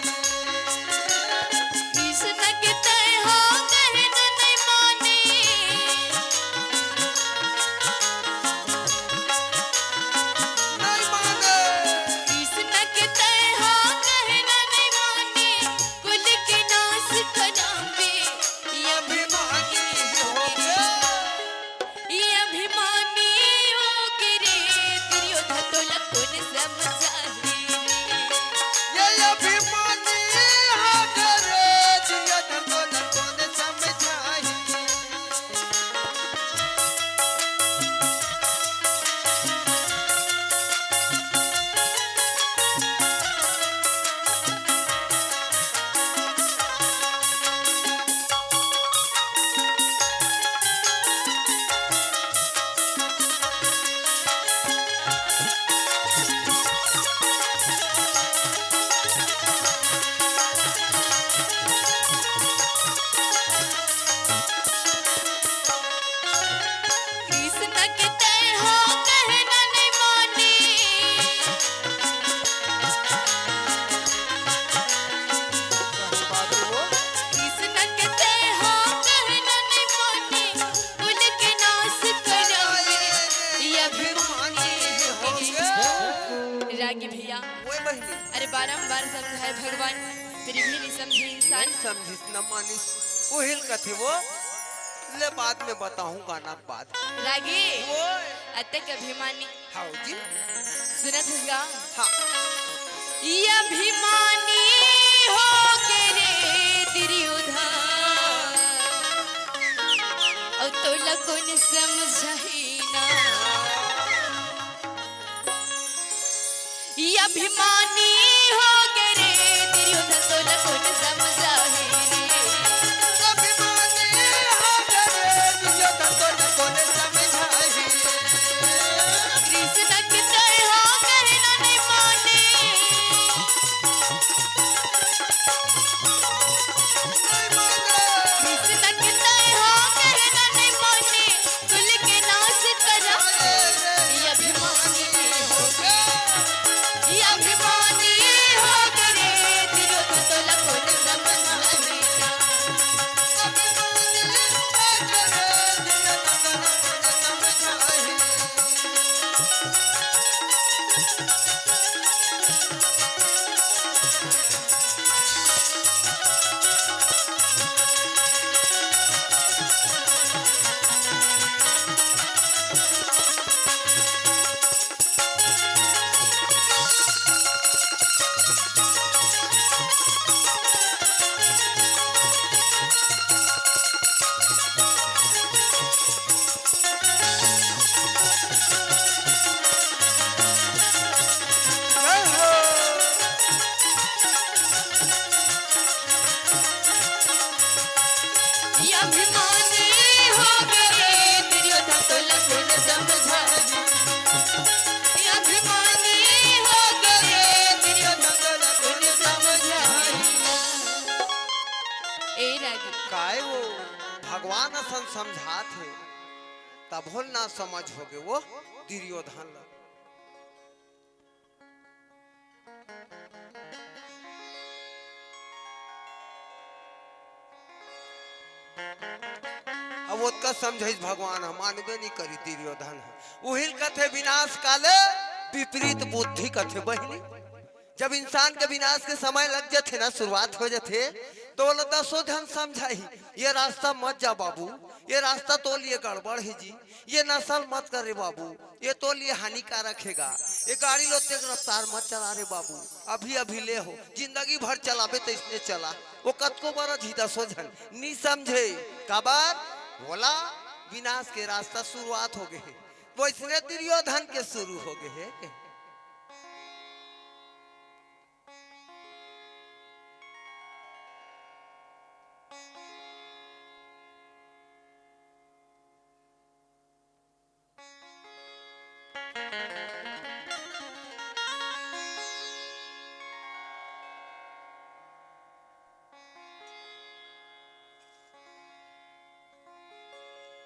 रागी भैया। ओए बहिनी। अरे बारंबार समझाए भगवान, फिर भी नहीं समझे इंसान। नहीं समझिस, न मानिस। ओहिल कथे वो, ले बाद में बताहूँ, गाना के बाद। रागी। ओए। अतेक अभिमानी। हाँ जी। सुनत हस गा? हाँ। ये अभिमानी हो गे रे दुर्योधन, अउ तोला कोन समझाही ना। ये अभिमानी हो गे रे दुर्योधन, तोला कोन समझाही रे। अभिमानी हो गे रे दुर्योधन, तोला कोन समझाही रे। कृष्ण के तय हो कहना नहीं माने। कृष्ण के तय हो कहना नहीं माने। कुल के नाश करा, ये अभिमानी हो गे। ये अभिमानी हो गे रे दुर्योधन, तोला कोन समझाही ना। ये अभिमानी हो गे रे दुर्योधन, तोला कोन समझाही। ये अभिमानी हो गे रे दुर्योधन, तोला कोन समझाही। ए रागी। काय वो भगवान असन समझात हे, तभो ल ना समझ होगे वो दुर्योधन ला। अब ओतका समझाइस भगवान ह, मानबे नहीं करी दुर्योधन ह। उहिल कथे विनाश काले विपरीत बुद्धि कथे बहिनी। जब इंसान के विनाश के समय लग जथे ना, शुरुआत हो जथे, तो ओला दसों झन समझाही, ये रास्ता मत जा बाबू, ये रास्ता तो लिए गड़बड़ हे जी, ये नशा ल मत कर रे बाबू, ये तो लिए हानिकारक हे गा। ये गाड़ी ल ओतेक रफ्तार मत चला रे बाबू, अभी अभी ले हो, जिंदगी भर चलाबे त इसने चला। वो कतको बरस ही दसों झन नी समझे, काबर? ओला विनाश के रास्ता शुरुआत हो गे हे, वइसने दुर्योधन के शुरू हो गे हे।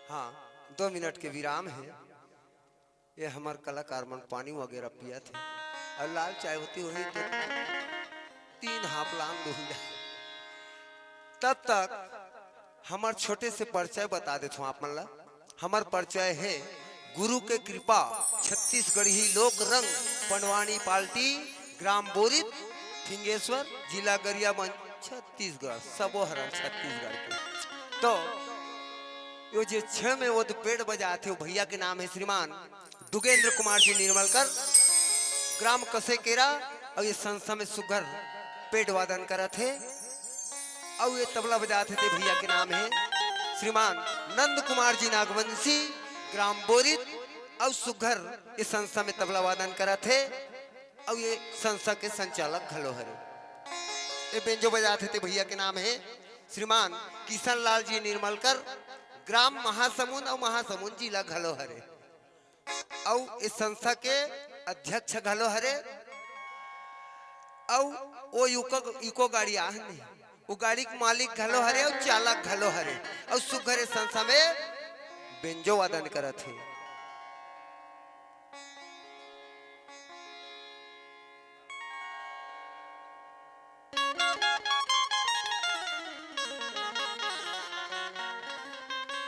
हाँ, दो मिनट के विराम हे। ये हमर कलाकार मन पानी वगैरह पियत हे अउ लाल चाय होती होही तो तीन हाफ लान दूंगा। तब तक हमर छोटे से परिचय बता देथों आप मन ला। हमर परिचय हे गुरु के कृपा, छत्तीसगढ़ी लोक रंग, पंडवानी पाल्टी, ग्राम बोरित, फिंगेश्वर, जिला गरियाबंद, छत्तीसगढ़, सबो हरन छत्तीसगढ़ के। तो यो जे छें में वो तो पेड़ बजात हे, वो भैया के नाम हे श्रीमान दुगेंद्र कुमार जी निर्मलकर, ग्राम कसेकेरा, अउ ये संस्था में सुघर पेड़ वादन करत हे। अउ ये तबला बजात हे ते भैया के नाम हे श्रीमान नंद कुमार जी नागवंशी, ग्राम बोरित, अउ सुघर ये संस्था में तबला वादन करत हे। अउ ये संस्था के संचालक घलो हरे। ये बेंजो बजात हे ते भैया के नाम हे श्रीमान किशन लाल जी निर्मलकर, ग्राम महासमुंद अउ महासमुंद जिला घलो हरे। अउ इस संस्था के अध्यक्ष घलो हरे, अउ वो इको, इको गाड़ी आह नहीं, वो गाड़ी के मालिक घलो हरे अउ चालक घलो हरे, अउ सुघर ए संस्था में बेंजो वादन करत हे।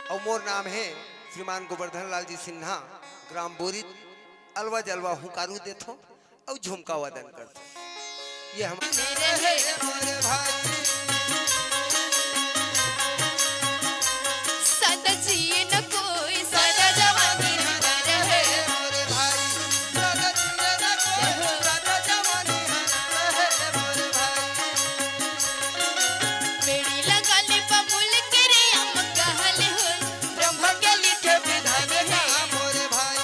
अउ मोर नाम हे श्रीमान गोवर्धन लाल जी सिन्हा, ग्राम बोरित, अलवा जलवा हुंकारू देथों। अउ झुमका वादन करथे। ये हम रहे मोर भाई। सदा जिए न कोई, सदा जवानी न रहे। मोर भाई, सदा जिए न कोई, सदा जवानी न रहे मोर भाई। बेड़ी लगा ले बबुल के रे, हम कहल हो, ब्रह्मा के लिखे विधान है। मोर भाई।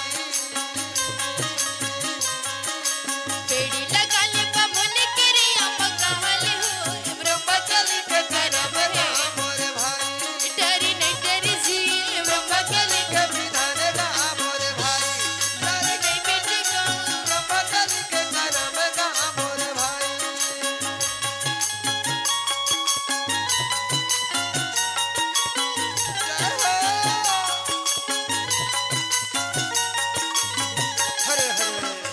बेड़ी लगा ले बबुल के रे, हम कहल हो, ब्रह्मा के लिखे करम है। मोर भाई। डरी नहीं डरी जी, ब्रह्मा के लिखे विधान है। मोर भाई। डरी नहीं बेटी को, ब्रह्मा के लिखे करम है। मोर भाई। जय हो। हरे हरे।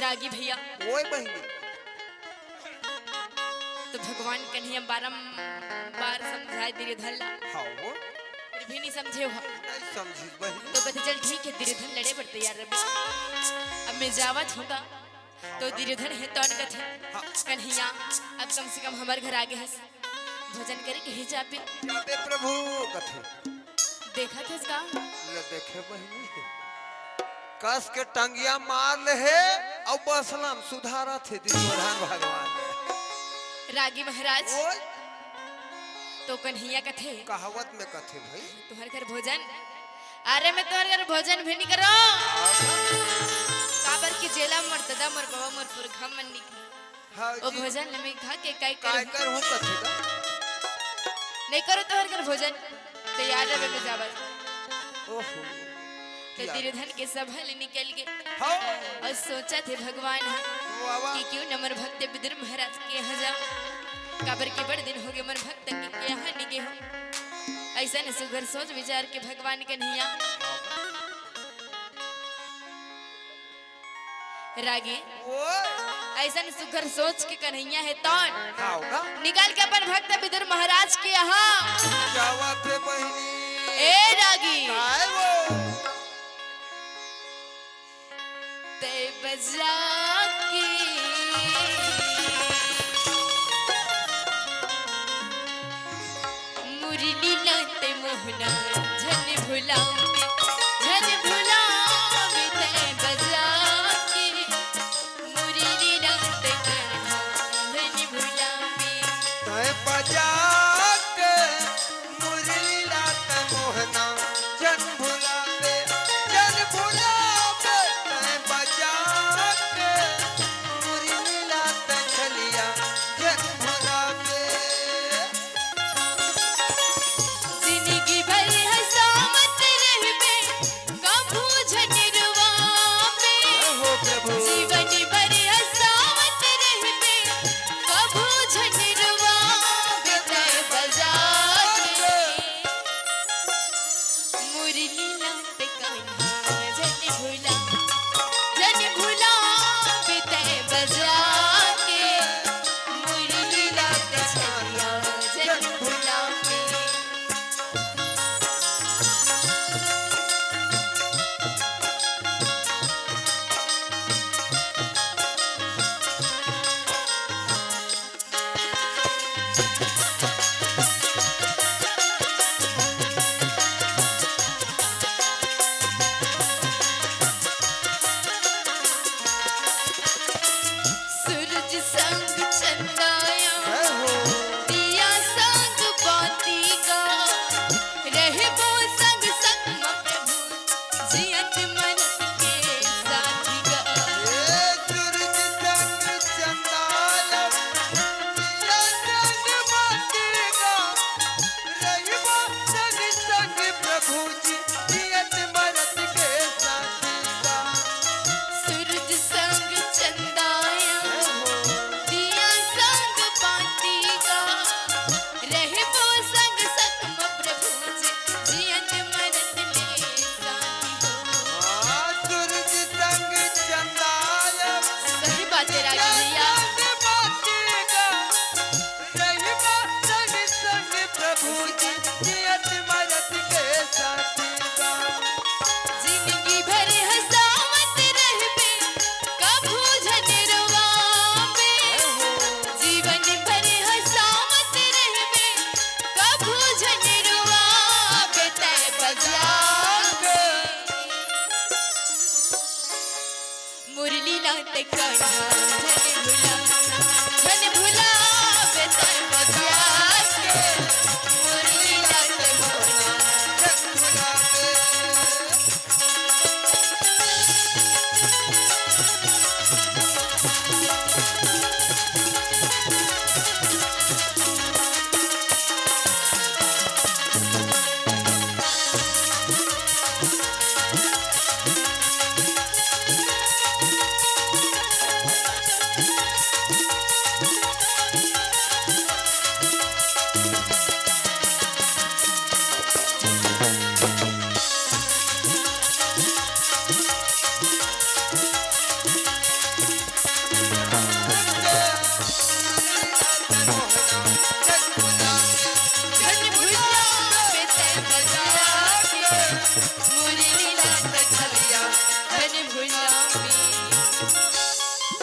रागी भैया। ओए बहिनी। तो भगवान कन्हैया बारंबार समझाए दुर्योधन ला। हाँ वो। फिर भी नहीं समझे हो। नहीं समझी बहिनी। तो कथे, "चल ठीक है, दुर्योधन लड़े बर तैयार रहे। अब मैं जावत हूँ गा।" तो दुर्योधन हे तौन कथे, हाँ। "कन्हैया, अब कम से कम हमर घर आगे हस, भोजन करे कहीं जाबे।" जाबे प्रभु कथे। देखत हस का? ले देखे बहिनी। कस के टंगिया मार ले हे अउ बसलम सुधारत हे दुर्योधन भगवान। रागी महाराज। ओए। तो कन्हैया कथे। कहावत में कथे भाई। तुहर घर भोजन। अरे मैं तुहर घर भोजन भी नहीं करो। काबर की जेला मोर ददा, मोर बाबा, मोर पुरखा मन नहीं हाँ ओ जी। भोजन ल मैं खा के काय काय करूँ? कर हूँ कथे का? नहीं करो तोहर घर भोजन, तैयार रहे मैं जावत। ओहो। तो क्या? दुर्योधन के सभा ले निकल गए। हाँ। अउ सोचथे भगवान ह वाह, वाह। कि क्यों न मोर भक्त विदुर महाराज के यहाँ जाओ, काबर के बड़ दिन हो गए मोर भक्त के यहाँ नहीं गए हो। ऐसा न सुघर सोच विचार के भगवान कन्हैया रागी। ओए। ऐसन सुघर सोच के कन्हैया हे तौन। हाँ, होगा। निकल के अपन भक्त विदुर महाराज के यहाँ। क्या बात है बहिनी? ए रागी। काय वो? तै बजा के मुरली ना तै मोहना झन भुलावे, झन भुलावे तै बजा के मुरली ना तै मोहना झन भुलावे। तै बजा के मुरली ला तै मोहना झन भुलावे, झन भुलावे तै बजा के मुरली ला तै छलिया झन भुलावे। जिनगी भर हँसावत रहिबे, कभू झन रुआबे। जय हो प्रभु। जीवन भर हँसावत रहिबे, कभू झन रुआबे। तै बजा के मुरली ला तै कान्हा झन भुला, झन भुलाबे तै बजा के मुरली ला तै कान्हा झन भुलाबे।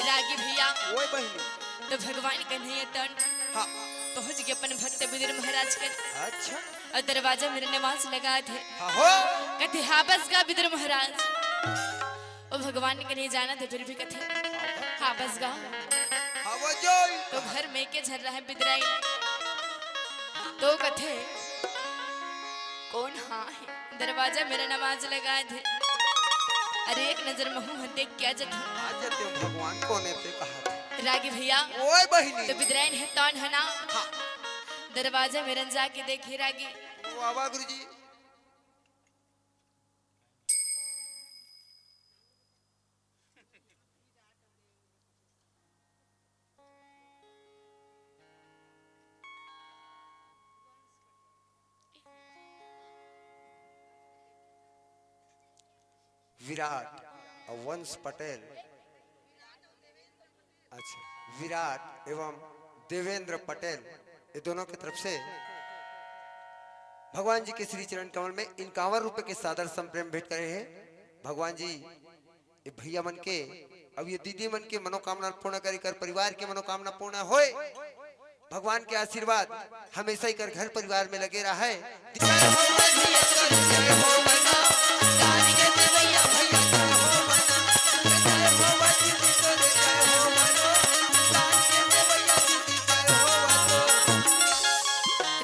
रागी भैया, ओए बहिनी। तो भगवान कन्हैया तन हाँ। पहुंच गए अपन भक्त बिदुर महाराज के। अच्छा। और दरवाजा मेरा नमाज लगा थे। हाँ हो। कथे, "हाँ बस गा बिदुर महाराज।" ओ भगवान कन्हैया जाना थे, फिर भी कथे, "हाँ बस गा।" हाँ वो जो तो घर में के झर रहा है बिदराई। तो कथे, "कौन हाँ है?" दरवाजा मेरा नमाज लगा थे। अरे एक नजर महू ह देख के आ जाते। आ जाते हो भगवान, कौन है ते कहा थे? रागी भैया। ओए बहिनी। तो बिदराइन है तौन है ना? हाँ। दरवाजा मेरा जाके देखे रागी। वाह वाह गुरुजी। विराट और वंश पटेल, अच्छा, विराट एवं देवेंद्र पटेल, ये दोनों की तरफ से भगवान जी के श्री चरण कमल में इनकावन रुपए के सादर संप्रेम भेंट करे हैं। भगवान जी ये भैया मन के, अब ये दीदी मन के मनोकामना पूर्ण करे, कर परिवार के मनोकामना पूर्ण होए। भगवान के आशीर्वाद हमेशा ही कर घर परिवार में लगे रहे।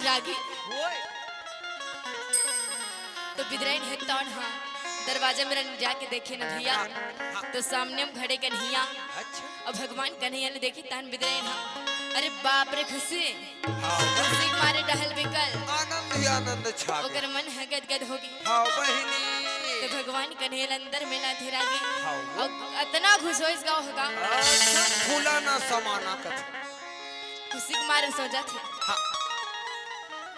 रागी। तो बिदरैन हे तौन हा, दरवाजा मेर जाके देखे न भैया, हाँ। तो सामने म खड़े कन्हैया। अच्छा। अउ भगवान कन्हैया ल देखे तहन बिदरैन हा। अरे बाप रे खुशी, हाँ। खुशी के मारे डहल बिकल। आनंद ही आनंद छा गे। ओकर मन ह गदगद होगे। हाँ बहिनी। तो भगवान कन्हैया ल अंदर में लाथे रागी। हाँ। अउ अतना खुश होइस गा होगा। अच्छा, फूला ना समाना कथे। खुशी के मारे सोचथे। हाँ।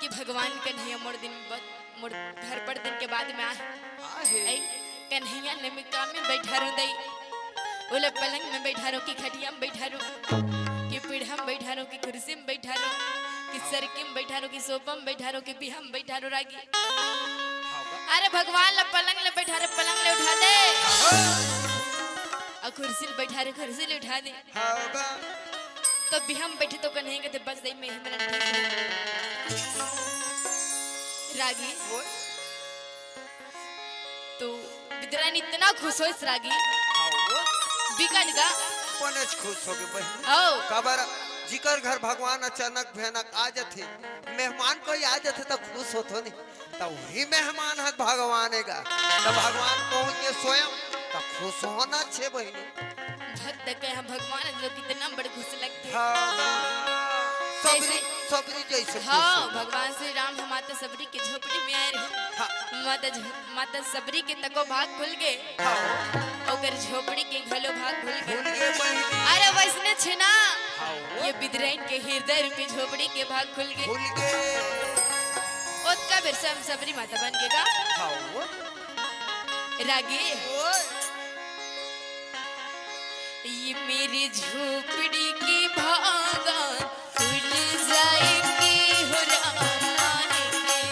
कि भगवान कन्हैया मोर दिन ब-, मोर घर बड़ दिन के बाद में आहे। आहे। ऐ, कन्हैया ल मैं का में बैठारंव दई? ओला पलंग में बैठारंव कि खटिया में बैठारंव? कि पीढ़ा में बैठारंव कि कुर्सी में बैठारंव? कि सरकी में बैठारंव कि सोफा में बैठारंव कि बिहा में बैठारंव रागी? हाँ बा। अरे भगवान ल पलंग ले बैठारे, पलंग ले उठा दे। हाँ। अउ कुर्सी ले बैठारे, कुर्सी ले उठा दे। हाँ बा। तो बिहा म बैठे तो कन्हैया कथे, "बस दई में ही मेरा ठीक है।" रागी। बोल। तो बिदरैन इतना खुश होइस रागी। हाँ वो। बिकट गा। बनेच खुश होगे बहिनी। हौ। काबर जिकर घर भगवान अचानक भयानक आ जाथे, मेहमान कोई आ जाथे त खुश होथो नहीं। त वही मेहमान ह भगवान हे गा। त भगवान पहुंच गे स्वयं, त खुश होना छे बहिनी। भक्त के यहाँ भगवान जो कितना बड़ खुश लगथे। हाँ। सबरी, जैसे सबरी जैसे खुश हाँ, हो। भगवान श्री राम ह माता सबरी के झोपड़ी में आए रहे। हाँ। माता झो-, माता सबरी के तको भाग खुल गे। हाँ। ओकर झोपड़ी के घलो भाग खुल गे। खुल गे बहिनी। अरे वैसने छे ना, हाँ, वो। ये बिदरैन के हृदय रूपी झोपड़ी के भाग खुल गे। खुल गे। ओतका बेर से हम सबरी माता बन गे गा। हाँ, वो। रागी। वो। ये मेरी झोपड़ी के भागा खुल जाएंगे हो राम आएंगे।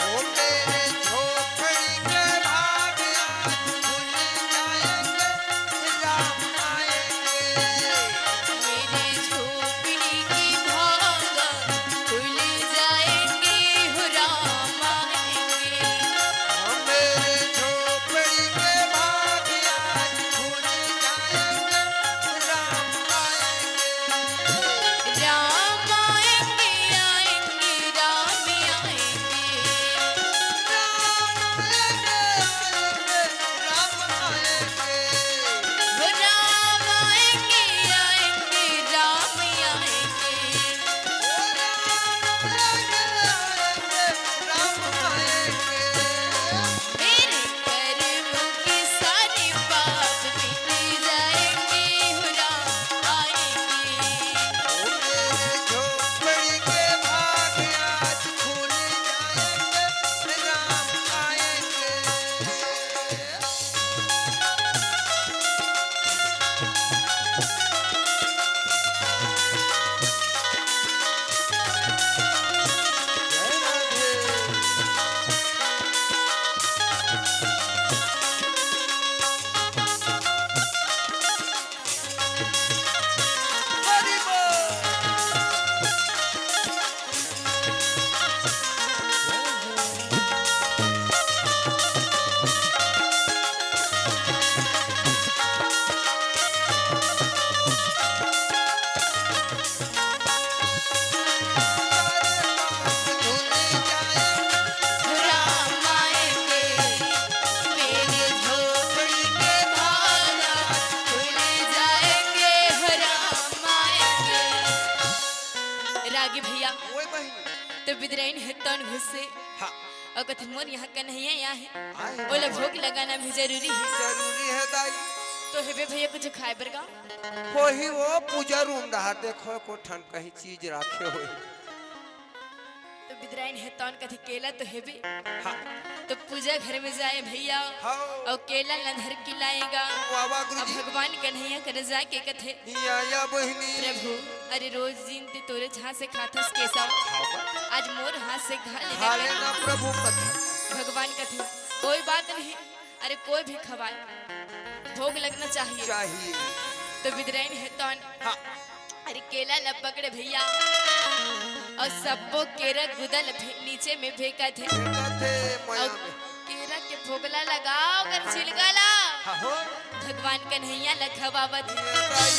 ओ मेरे झोपड़ी के भाग आज खुल जाएंगे, राम आएंगे। मेरे झोपड़ी के भाग आज खुल जाएंगे हो राम आएंगे। ओ मेरे झोपड़ी के भाग आज खुल जाएंगे, से। हाँ। अउ कथे मोर यहाँ कन्हैया आए हे। आए हे। ओला भोग लगाना भी जरूरी हे। जरूरी हे दाई। तो हेबे भैया कुछ खाए बर का? होही वो पूजा रूम रहा, देखो एको ठन कहीं चीज राखे होही। तो बिदराइन हे तौन कथे केला तो हेबे। हाँ। तो पूजा घर में जाए भैया। हाँ। अउ केला ला धर के लाएगा। वाह, वाह, गुरु अब जी। भगवान कन्हैया कर जाके कथे, या, या बहिनी। प्रभु, अरे रोज दिन ते तोरे हाथ से खाथस केसव। हाँ, बा। आज मोर हाथ से खा लेना खा कथे। लेना प्रभु कथे। भगवान कथे, कोई बात नहीं, अरे कोई भी खवाए, भोग लगना चाहिए। चाहिए। तो बिदराइन हे तौन हाँ। अरे केला ला पकड़े भैया, अउ सब्बो केरा गुदा ल फे-, नीचे में फेंकत हे। फेंकत हे मया अउ में। केरा के फोकला लगाओ, ओकर छिलका ला हाँ हो। भगवान कन्हैया ला खवावत हे। ये दाई।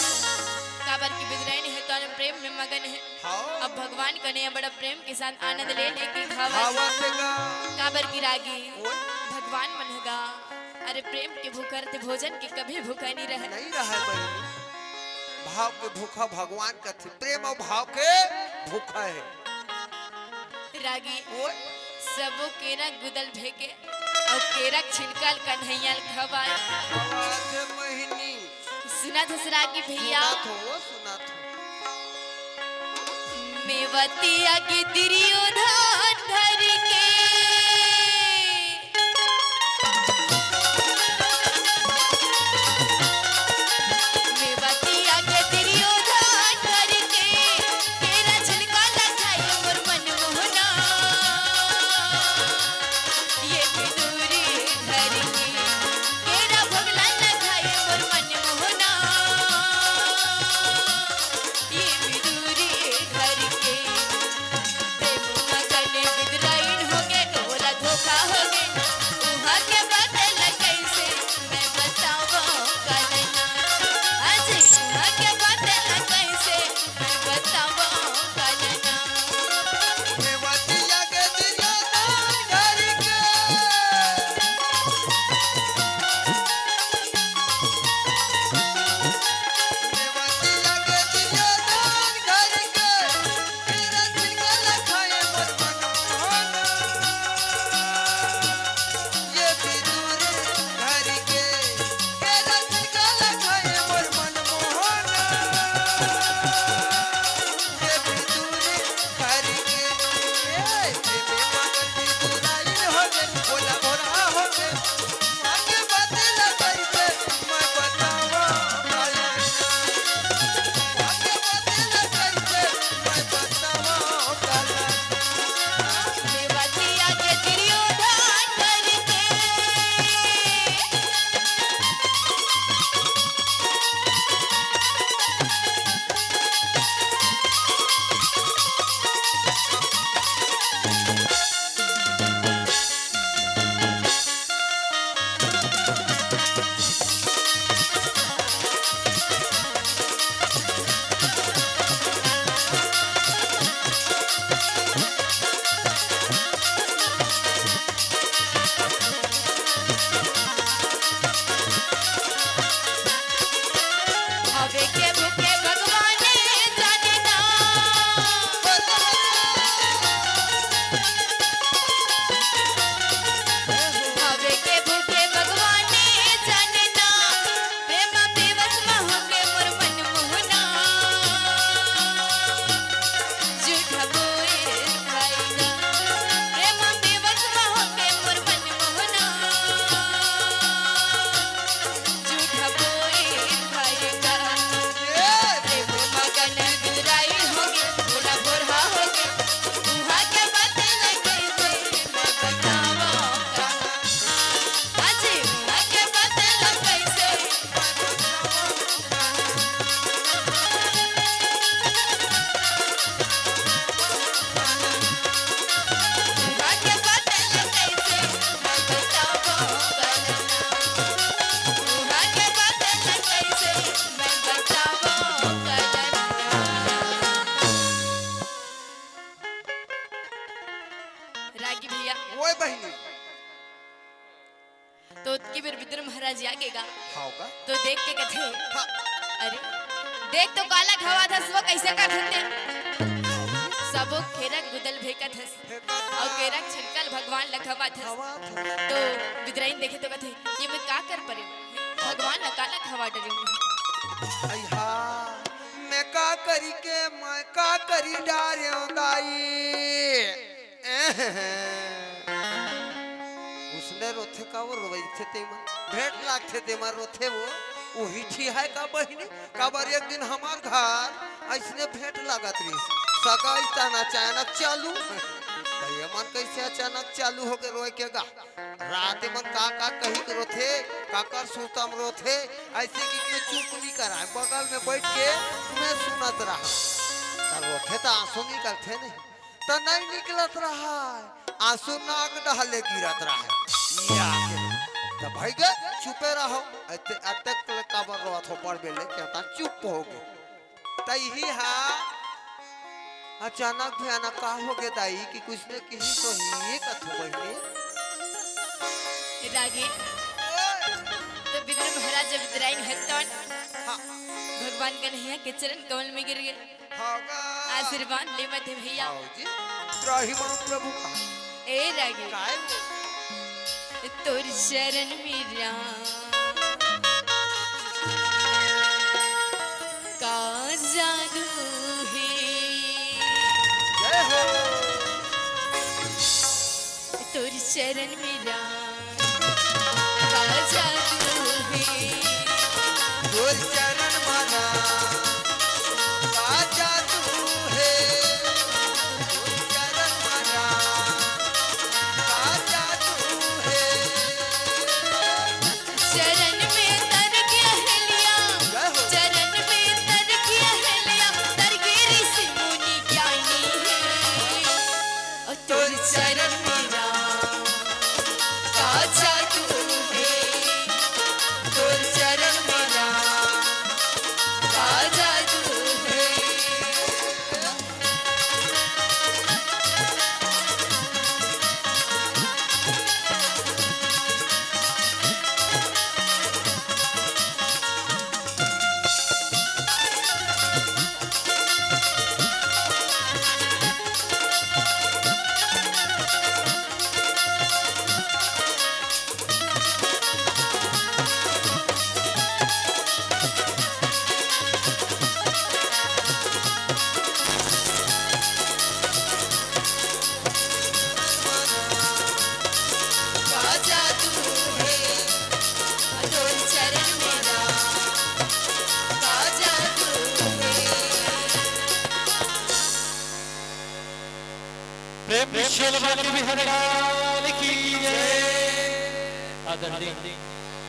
काबर की बिदराइन हे तौन प्रेम में मगन हे। हाँ। अब भगवान कन्हैया बड़ा प्रेम के साथ आनंद ले लेके खावत हे। खावत हे गा। काबर की रागी ओए। भगवान मन ह गा अरे प्रेम के भूखा रथे, भोजन के कभी भूखा नहीं रहे। नहीं रहे बहिनी। भाव के भूखा भगवान कथे, प्रेम अउ भाव के भूखा हे। रागी ओए। सबो केरा गुदा ल फेंके अउ केरा के छिलका ल कन्हैया ल खवाए। खवाए थे बहिनी। सुनत हस रागी भैया? सुनत हो, सुनत हो। मेवतिया के दुर्योधन धर के। मेवतिया के दुर्योधन धर के, केरा छिलका ला खाए मोर मनमोहना। ये भी दूरी धर के, केरा भगला ला खाए मोर मनमोहना। ये भी दूरी धर के, प्रेम मगन बिदराइन होगे, ओला धोखा होगे। उहाँ के बात ला कैसे मैं बतावं कन्हैया। आज उहाँ के बात ला कैसे मैं बतावं कन्हैया। मेवतिया के दुर्योधन धर के। रागी भैया। ओए बहिनी। तो ओतकी बेर बिदुर महाराज आ गे गा। हाव गा। तो देख के कथे, हाँ। अरे, देख तो काला खवाथस वो कइसे करथे ते। तभो केरा गुदल भेंकत हस। अउ केरा छनकल भगवान ल खवात हस। खवात हस। तो बिदराइन देखे तो कथे, "ये मैं का कर परे? भगवान ल काला खवा डरे मैं?" अइहा, मैं का करी के, मैं का करी डारेंव दाई। उसने रोथे का वो रोवइथे तेमा, भेंट लागथे तेमा रोथे वो। उही ठी हे का बहिनी, काबर एक दिन हमर घर अइसने भेंट लागत रहिस। सगाई तहन अचानक चालू। त ये मन कइसे अचानक चालू होगे रोय के गा? रात मन का का कही के रोथे, काकर सुरता म रोथे, अइसे कि मैं चुप नइ कराय, बगल में बइठ के मैं सुनत रहंव। त रोथे त आंसू निकलथे नहीं, त नइ निकलत रहय, आंसू नाक डहर ले गिरत रहय। या के, त भइगे चुपे रहव, अते अतक ले काबर रोवत हव, बड़ बेर ले केहेंव त चुप होगे। त इही हा अचानक भयानक का होगे दाई कि कुछ न किही तो ही कथो बहिनी। रागी, ओए। त बिदर महाराज जब बिदराइन हतन, हाँ। भगवान कन्हैया के चरण कमल में गिर गे। हाँ गा। आशीर्वाद लेवत हे भइया। हाँ जी। त्राहिमाम प्रभु का। ए रागी। काय? तोर चरण में राम का जादू हे। जय हो। तोर चरण में राम का जादू हे। तोर चरण में राम का जादू हे। तोर चरण में राम का जादू हे। चरण में तर के अहल्या, जय हो। चरण में तर के अहल्या, तर के ऋषि मुनि ज्ञानी हे। और तोर चरण में राम का जादू हे, तोर चरण में राम का जादू हे। प्रेम से बोल बांके बिहारी लाल की जय। आदरणीय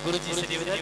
गुरु जी से निवेदन।